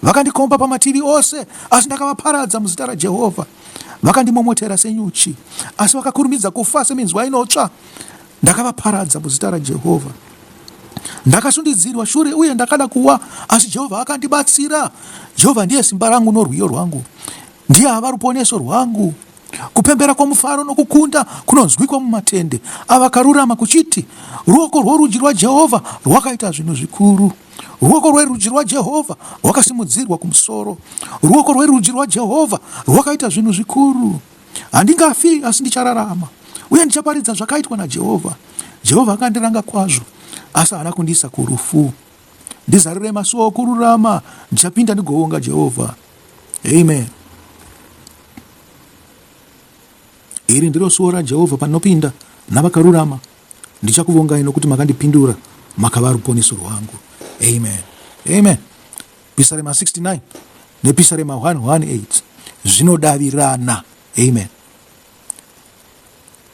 Vakandikomba pamativi ose, asi ndakavaparadza muzita raJehovha. Vakandimomotera senyuchi, asi vakakurumidza kufa seminzwa inotsva. Ndakavaparadza muzita raJehovha. Ndakasundidzirwa shure uye ndakada kuwa, asi Jehovha akandibatsira. Jehovha ndiye simba rangu norwiyo rwangu, ndiye ava ruponeso rwangu. Kupembera kwomufaro nokukunda kunonzwikwa mumatende avakarurama kuchiti, Ruoko rworudyi rwaJehovha rwakaita zvinhu zvikuru. Ruoko rwerudyi rwaJehovha rwakasimudzirwa kumusoro. Ruoko rwerudyi rwaJehovha rwakaita zvinhu zvikuru. Handingafi, asi ndichararama, uye ndichaparidza zvakaitwa naJehovha. Jehovha akandiranga kwazvo, asi haana kundiisa kurufu. Ndizarurei masuo okururama, ndichapinda ndigovonga Jehovha. Amen. Iri ndiro suo raJehovha panopinda navakarurama. Ndichakuvongai nokuti makandipindura, makava ruponeso rwangu. Amen. Amen. Pisarema 69 nePisarema 118 zvinodavirana. Amen.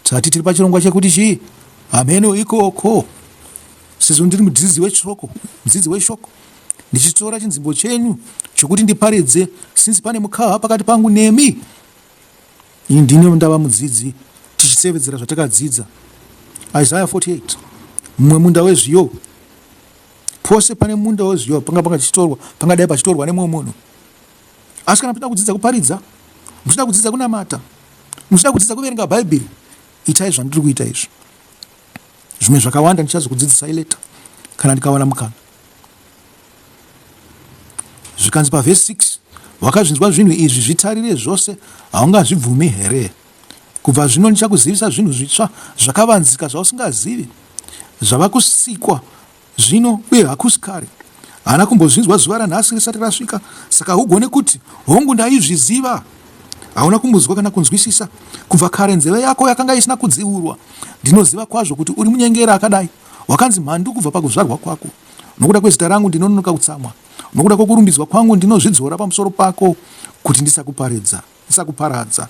Tati tiri pachirongwa chekuti chii? Hameno ikoko. Sezvo ndiri mudzidzi weshoko, mudzidzi weshoko, ndichitora chinzvimbo chenyu chokuti ndiparidze, since pane mukaha pakati pangu nemi. Ini ndini ndava mudzidzi, tichisevedzera zvatakadzidza. Isaiah 48, mumwe munda wezviyo. Pose pane munda wezviyo panga pangachitorwa, pangadai pachitorwa nemumwe munhu. Asi kana muchida kudzidza kuparidza, muchida kudzidza kunamata, muchida kudzidza kuverenga Bhaibheri, itai zvandiri kuita izvi. Zvimwe zvakawanda ndichazokudzidzisai later kana ndikawana mukana. Zvikanzi pavhesi 6, wakazvinzwa zvinhu izvi, zvitarire zvose, haungazvibvumi here? Kubva zvino ndichakuzivisa zvinhu zvitsva zvakavanzika zvausingazivi, zvava kusikwa zvino uye hakusi kare. Haana kumbozvinzwa zuva ranhasi risati rasvika, saka hugone kuti, Hongu, ndaizviziva. Hauna kumbonzwa kana kunzwisisa. Kubva kare nzeve yako yakanga isina kudziurwa. Ndinoziva kwazvo kuti uri munyengeri akadai. Wakanzi mhandu kubva pakuzvarwa kwako. Nokuda kwezita rangu ndinononoka kutsamwa. Nokuda kwokurumbidzwa kwangu ndinozvidzora pamusoro pako kuti ndisakuparadza. Ndisakuparadza.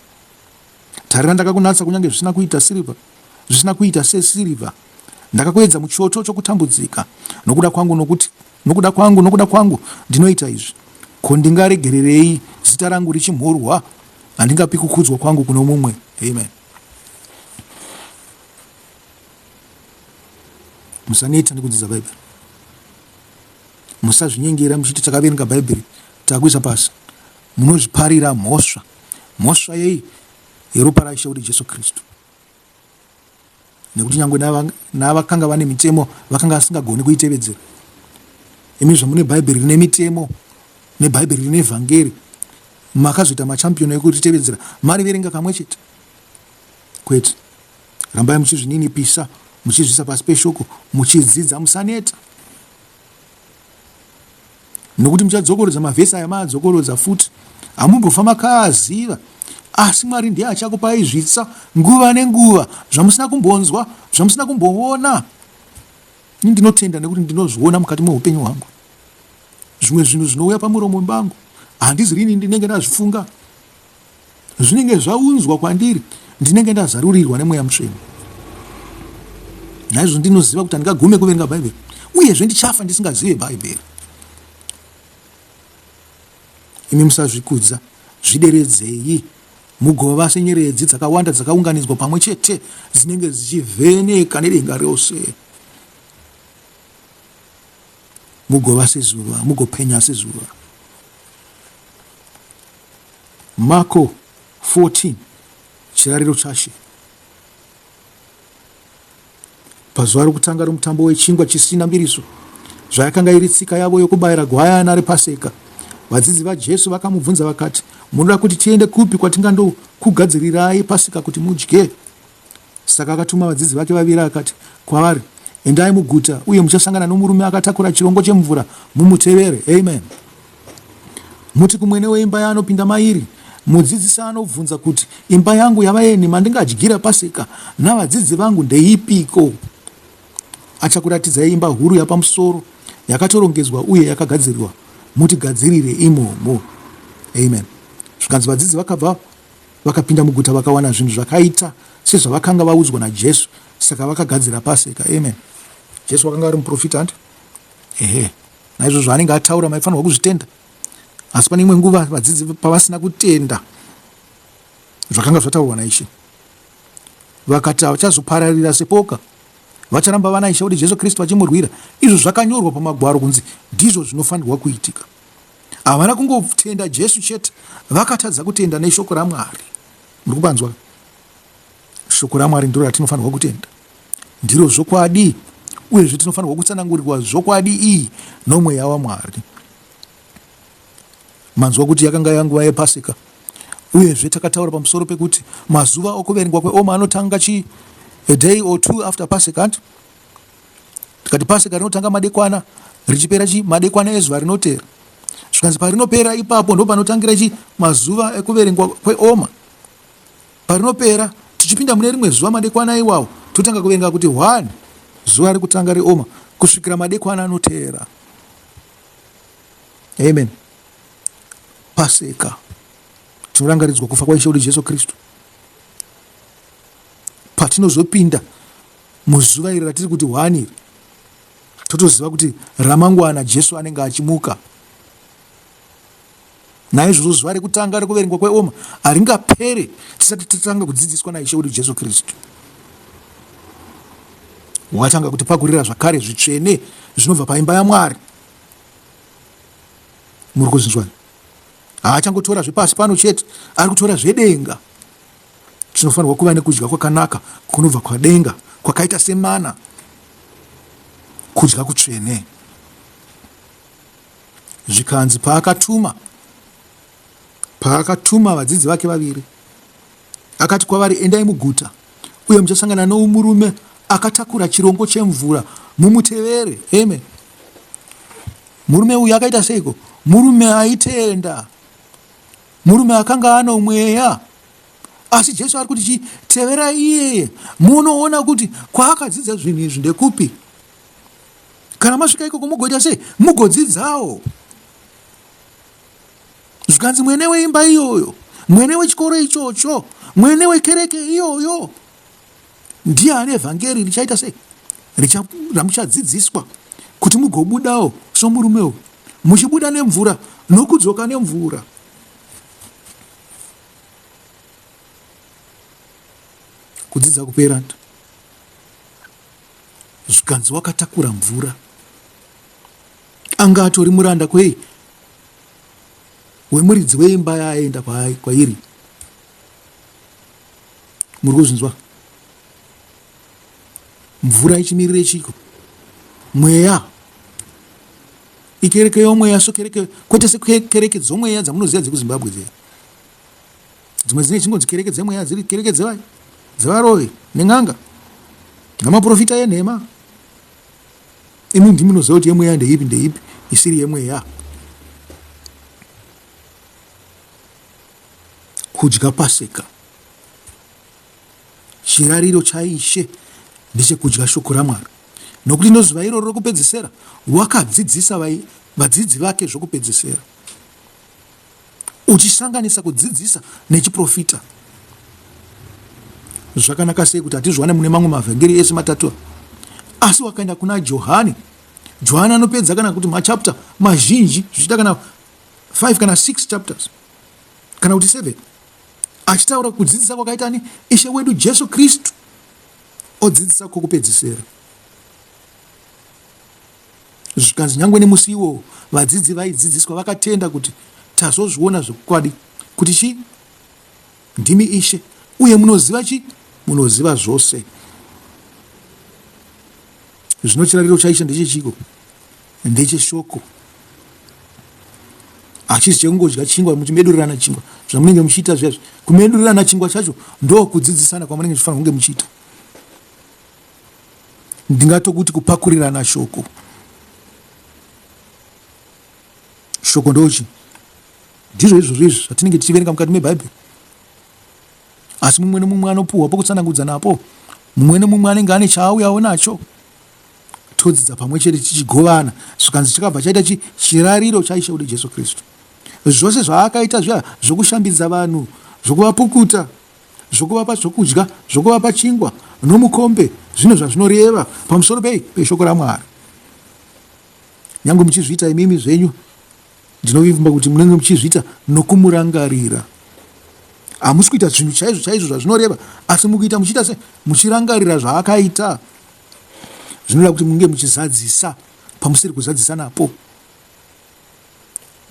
Tarira ndakakunatsa kunyange zvisina kuita sirivha, zvisina kuita sesirivha. Ndakakuedza muchoto chokutambudzika. Nokuda kwangu nokuti nokuda kwangu nokuda kwangu ndinoita izvi. Ko ndingaregererei zita rangu richimhurwa? Handingapi kukudzwa kwangu kuno mumwe. Amen. Musaneta nekudzidza Bhaibheri. Musazvinyengera muchiti takaverenga Bhaibheri takuisa pasi. Munozviparira mhosva. Mhosva yei? Yeropa raIshe wedu Jesu Kristu. Nekuti nyangwe navakanga vane mitemo vakanga vasingagoni kuitevedzera. Imi zvamune Bhaibheri rine mitemo neBhaibheri rine vhangeri makazoita machampion ekuritevedzera mariverenga kamwe chete. Kwete. Rambai muchizvininipisa, muchizviisa pasi peshoko, muchidzidza, musaneta. Nokuti muchadzokorodza mavhesi aya maadzokorodza futi. Hamumbofa makaaziva. Asi Mwari ndiye achakupai zvitsa nguva nenguva zvamusina kumbonzwa, zvamusina kumboona. Ini ndinotenda nekuti ndinozviona mukati meupenyu hwangu. Zvimwe zvinhu zvinouya pamuromo pangu handizi rini ndinenge ndazvifunga. Zvinenge zvaunzwa kwandiri ndinenge ndazarurirwa nemweya mutsvene. Naizvozvo ndinoziva kuti handingagume kuverenga Bhaibheri uyezve ndichafa ndisingazive Bhaibheri. Imi musazvikudza, zvideredzei mugova senyeredzi dzakawanda dzakaunganidzwa pamwe chete dzinenge dzichivheneka nedenga rose. Mugova sezuva, mugopenya sezuva. Marko 14, Chirariro chaShe. Pazuva rokutanga romutambo wechingwa chisina mbiriso, zvayakanga iri tsika yavo yokubayira gwayana rePaseka, vadzidzi vaJesu vakamubvunza vakati, Munoda kuti tiende kupi kwatingandokugadzirirai Paseka kuti mudye? Saka akatuma vadzidzi vake vaviri akati kwavari, Endai muguta, uye muchasangana nomurume akatakura chirongo chemvura, mumutevere. Amen. Muti kumwene weimba yaanopinda mairi, Mudzidzisi anobvunza kuti, Imba yangu yavaeni mandingadyira Paseka navadzidzi vangu ndeipiko? Achakuratidzai imba huru yapamusoro, yakatorongedzwa uye yakagadzirirwa, mutigadzirire imomo. Amen. Zvikanzi vadzidzi vakabva Vakapinda muguta vakawana zvinhu zvakaita sezvavakanga vaudzwa naJesu, saka vakagadzira Paseka. Amen. Jesu wakanga ari muprofita, hanti? Ehe. Naizvozvo zvaanenge ataura maifanirwa kuzvitenda. Asi pane imwe nguva vadzidzi pavasina kutenda zvakanga zvataurwa naIshe, vakati havachazopararira sepoka, vacharamba vana Ishe wedu Jesu Kristu vachimurwira. Izvo zvakanyorwa pamagwaro kunzi ndizvo zvinofanirwa kuitika. Havana kungotenda Jesu chete, vakatadza kutenda neshoko raMwari. Muri kupanzwa? Shoko raMwari ndiro ratinofanirwa kutenda, ndiro zvokwadi, uyezve tinofanirwa kutsanangurirwa zvokwadi iyi nomweya waMwari. Manzwa kuti yakanga yanguva yePasika, uyezve takataura pamusoro pekuti mazuva okuverengwa kweoma anotanga chi a day or two after Pasika, hanti? Tikati Pasika rinotanga madekwana richipera chi madekwana ezuva rinotera. Zvikanzi parinopera ipapo ndo panotangira chi mazuva ekuverengwa kweoma. Parinopera tichipinda mune rimwe zuva madekwana iwawo totanga kuverenga kuti 1 zuva rekutanga reoma kusvikira madekwana anoteera. Amen. Paseka tinorangaridzwa kufa kwaIshe wedu Jesu Kristu. Patinozopinda muzuva iri ratiri kuti hwani iri totoziva kuti ramangwana Jesu anenge achimuka. Naizvozvo zuva rekutanga rekuverengwa kweoma haringapere tisati tatanga kudzidziswa naIshe wedu Jesu Kristu. Wakatanga kutipakurira zvakare zvitsvene zvinobva paimba yaMwari. Muri kuzvinzwa? Haachangotora zvepasi pano chete, ari kutora zvedenga. Tinofanirwa kuva nekudya kwakanaka kunobva kwadenga kwakaita semana, kudya kutsvene. Zvikanzi paakatuma paakatuma vadzidzi vake vaviri akati kwavari, endai muguta uye muchasangana noumurume akatakura chirongo chemvura, mumutevere. Amen. Murume uyu akaita seiko? Murume aitenda. Murume akanga ano mweya. Asi Jesu ari kuti chii? Teverai iyeye. Munoona kuti kwaakadzidza zvinhu izvi ndekupi. Kana masvika ikoko mugoita sei? Mugodzidzawo. Zvikanzi mwene weimba iyoyo, mwene wechikoro ichocho, mwene wekereke iyoyo ndiye ane vhangeri richaita sei? Ramuchadzidziswa kuti mugobudawo somurume uyu, muchibuda nemvura nokudzoka nemvura. Kudzidza kupera zvikanzi wakatakura mvura anga atori muranda kwei wemuridzi weimba yaaenda kwairi. Muri kuzvinzwa? Mvura ichimirire chiko? Mweya. Ikereke yomweya sokereke, kwete sekereke dzomweya dzamunoziva dzekuZimbabwe dziya. Dzimwe dzine chingonzi kereke dzemweya dziri kereke dzevai dzevaroyi nen'anga namaprofita enhema. Imi ndimi munoziva kuti yemweya ndeipi ndeipi isiri yemweya. Kudya Paseka. Chirariro chaIshe ndechekudya shoko raMwari, nokuti nozuva iroro rokupedzesera wakadzidzisa vadzidzi vake zvokupedzesera, uchisanganisa kudzidzisa nechiprofita. Zvakanaka sei kuti hatizviwane mune mamwe mavhangeri ese matatu, asi wakaenda kuna Johani, Johani anopedza kana kuti machapter mazhinji, zvichiita kana 5 kana 6 chapters kana kuti 7 achitaura kudzidzisa kwakaita ani Ishe wedu Jesu Kristu, odzidzisa kwokupedzisera. Zvikanzi nyangwe nemusi iwowo vadzidzi vaidzidziswa vakatenda kuti tazozviona zvokwadi kuti chii ndimi Ishe uye munoziva chii munoziva zvose. Zvino chirariro chaIshe ndechechiko? Ndecheshoko. Hachisi chekungodya chingwa muchimedurirana chingwa zvamunenge muchiita zviya kumedurirana chingwa chacho ndokudzidzisana kwamunenge muchifanira kunge muchiita. Ndingatokuti kupakurirana shoko. Shoko ndochi ndizvo izvozvo izvi zvatinenge tichiverenga mukati mebhaibheri. Asi mumwe nomumwe anopuhwa pokutsanangudza napo, mumwe nomumwe anenge ane chaauyawo nacho. Todzidza pamwe chete tichigovana. Zvikanzi chakabva chaita chi chirariro chaIshe wedu Jesu Kristu. Zvose zvaakaita zviya zvokushambidza vanhu, zvokuvapukuta, zvokuvapa zvokudya, zvokuvapa chingwa nomukombe, zvino zvazvinoreva pamusoro pei peshoko raMwari. Nyange muchizviita imimi zvenyu, ndinovimba kuti munenge muchizviita nokumurangarira. Hamusi kuita zvinhu chaizvo chaizvo zvazvinoreva, asi mukuita muchiita se muchirangarira zvaakaita. Zvinoda kuti munge muchizadzisa pamusiri kuzadzisa napo.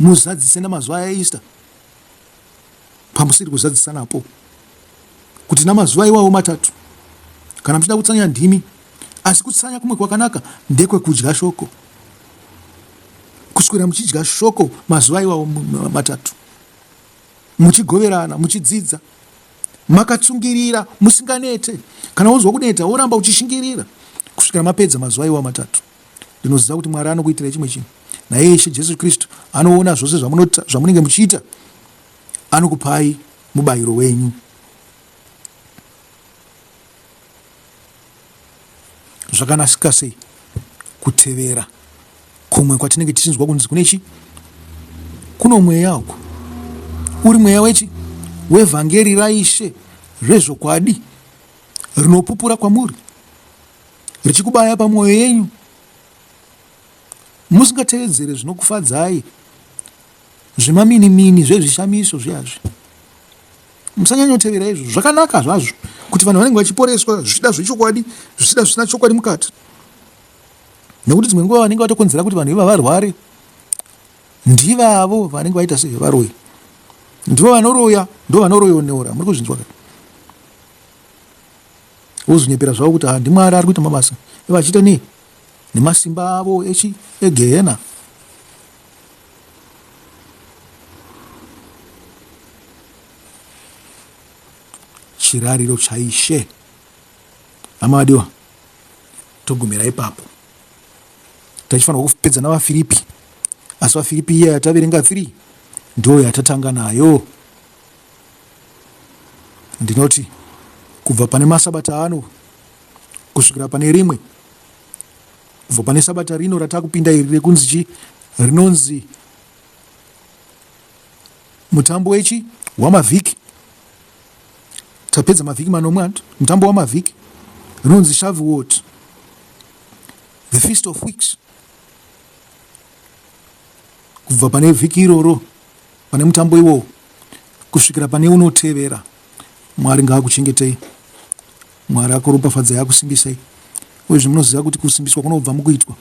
Muzadzise namazuva aEaster pamusiri kuzadzisa napo, kuti namazuva iwawo matatu, kana muchida kutsanya ndimi, asi kutsanya kumwe kwakanaka ndekwekudya shoko, kuswera muchidya shoko mazuva iwawo matatu, muchigoverana, muchidzidza, makatsungirira, musinganete. Kana wonzwa kuneta, woramba uchishingirira kusvikira mapedza mazuva iwawo matatu. Ndinoziva kuti Mwari anokuitirai chimwe chinhu. Naiye Ishe Jesu Kristu anoona zvose zvamunenge muchiita, anokupai mubayiro wenyu. Zvakanaka sei kutevera kumwe kwatinenge tichinzwa kunzi kune chi kuno mweya uku uri mweya wechi wevhangeri raIshe rezvokwadi rinopupura kwamuri richikubaya pamwoyo yenyu musingatevedzere zvinokufadzai zvemaminimini zvezvishamiso zviyazvi musanyanyotevera izvo zvakanaka zvazvo kuti vanhu vanenge vachiporeswa zvichida zvechokwadi zvichida zvisina chokwadi mukati nekuti dzimwe nguva vanenge vatokonzera kuti vanhu iva varware ndivavo vanenge vaita sevaroyi ndivo vanoroya ndo vanoroyonora muri kuzvinzwa ka Vozonyepera zvavo kuti ndimwari ari kuita mabasa vachiita nei nemasimba avo echi egehena. Chirariro chaIshe. Hama vadiwa, togumira ipapo. Tachifanirwa kupedza navaFiripi, asi vaFiripi iya yataverenga 3 ndiyo yatatanga nayo. Ndinoti kubva pane masabata ano kusvikira pane rimwe, kubva pane sabata rino ratakupinda iri rekunzi chi rinonzi mutambo wechi wamavhiki tapedza mavhiki manomwe anti mutambo wamavhiki rinonzi Shavuot, the feast of weeks. Kubva pane vhiki iroro pane mutambo iwowo kusvikira pane unotevera, Mwari ngaakuchengetei, Mwari akuropafadzai, akusimbisei. Uyezve munoziva kuti kusimbiswa kunobva mukuitwa.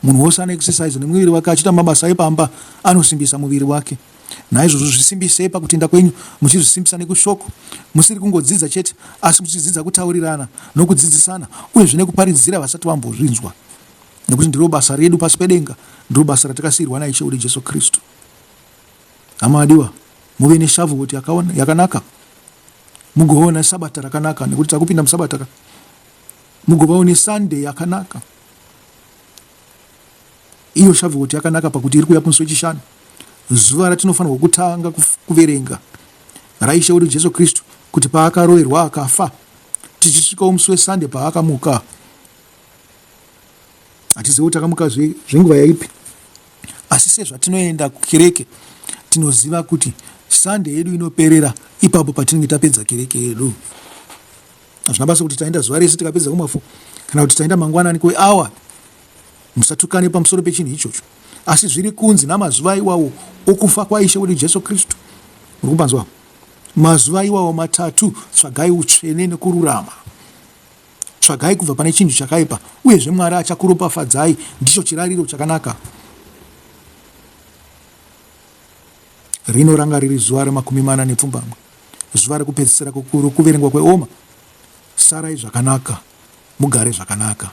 Munhu wose ane exercise nemuviri wake achiita mabasa epamba anosimbisa muviri wake. Naizvozvo zvisimbisei pakutenda kwenyu, muchizvisimbisa nekushoko, musiri kungodzidza chete, asi muchidzidza kutaurirana nokudzidzisana, uyezve nekuparidzira vasati vambozvinzwa. Nekuti ndiro basa redu pasi pedenga, ndiro basa ratakasiirwa naIshe wedu Jesu Kristu. Hama vadiwa, muve neshavuot yakanaka, mugoona sabata rakanaka, nekuti takupinda musabata ka. Mugovawo neSunday yakanaka. Iyo Shavuot yakanaka pakuti iri kuuya musi weChishanu, zuva ratinofanirwa kutanga kuverenga raIshe wedu Jesu Kristu kuti paakaroverwa akafa, tichisvikawo musi weSunday paakamuka. Hatizivi kuti akamuka zvenguva yaipi, asi sezvatinoenda kukereke tinoziva kuti Sunday yedu inoperera ipapo patinenge tapedza kereke yedu. Hazvina basa kuti taenda zuva rese tikapedza kumafu kana kuti taenda mangwanani kweawa. Musatukane pamusoro pechinhu ichocho, asi zviri kunzi namazuva iwawo okufa kwaIshe wedu Jesu Kristu. Muri kumbanzwa? Mazuva iwawo matatu, tsvagai utsvene nekururama, tsvagai kubva pane chinhu chakaipa, uyezve Mwari achakuropafadzai. Ndicho chirariro chakanaka. Rino ranga riri zuva remakumi mana nepfumbamwe, zuva rekupedzisira rokuverengwa kweoma. Sarai zvakanaka, mugare zvakanaka.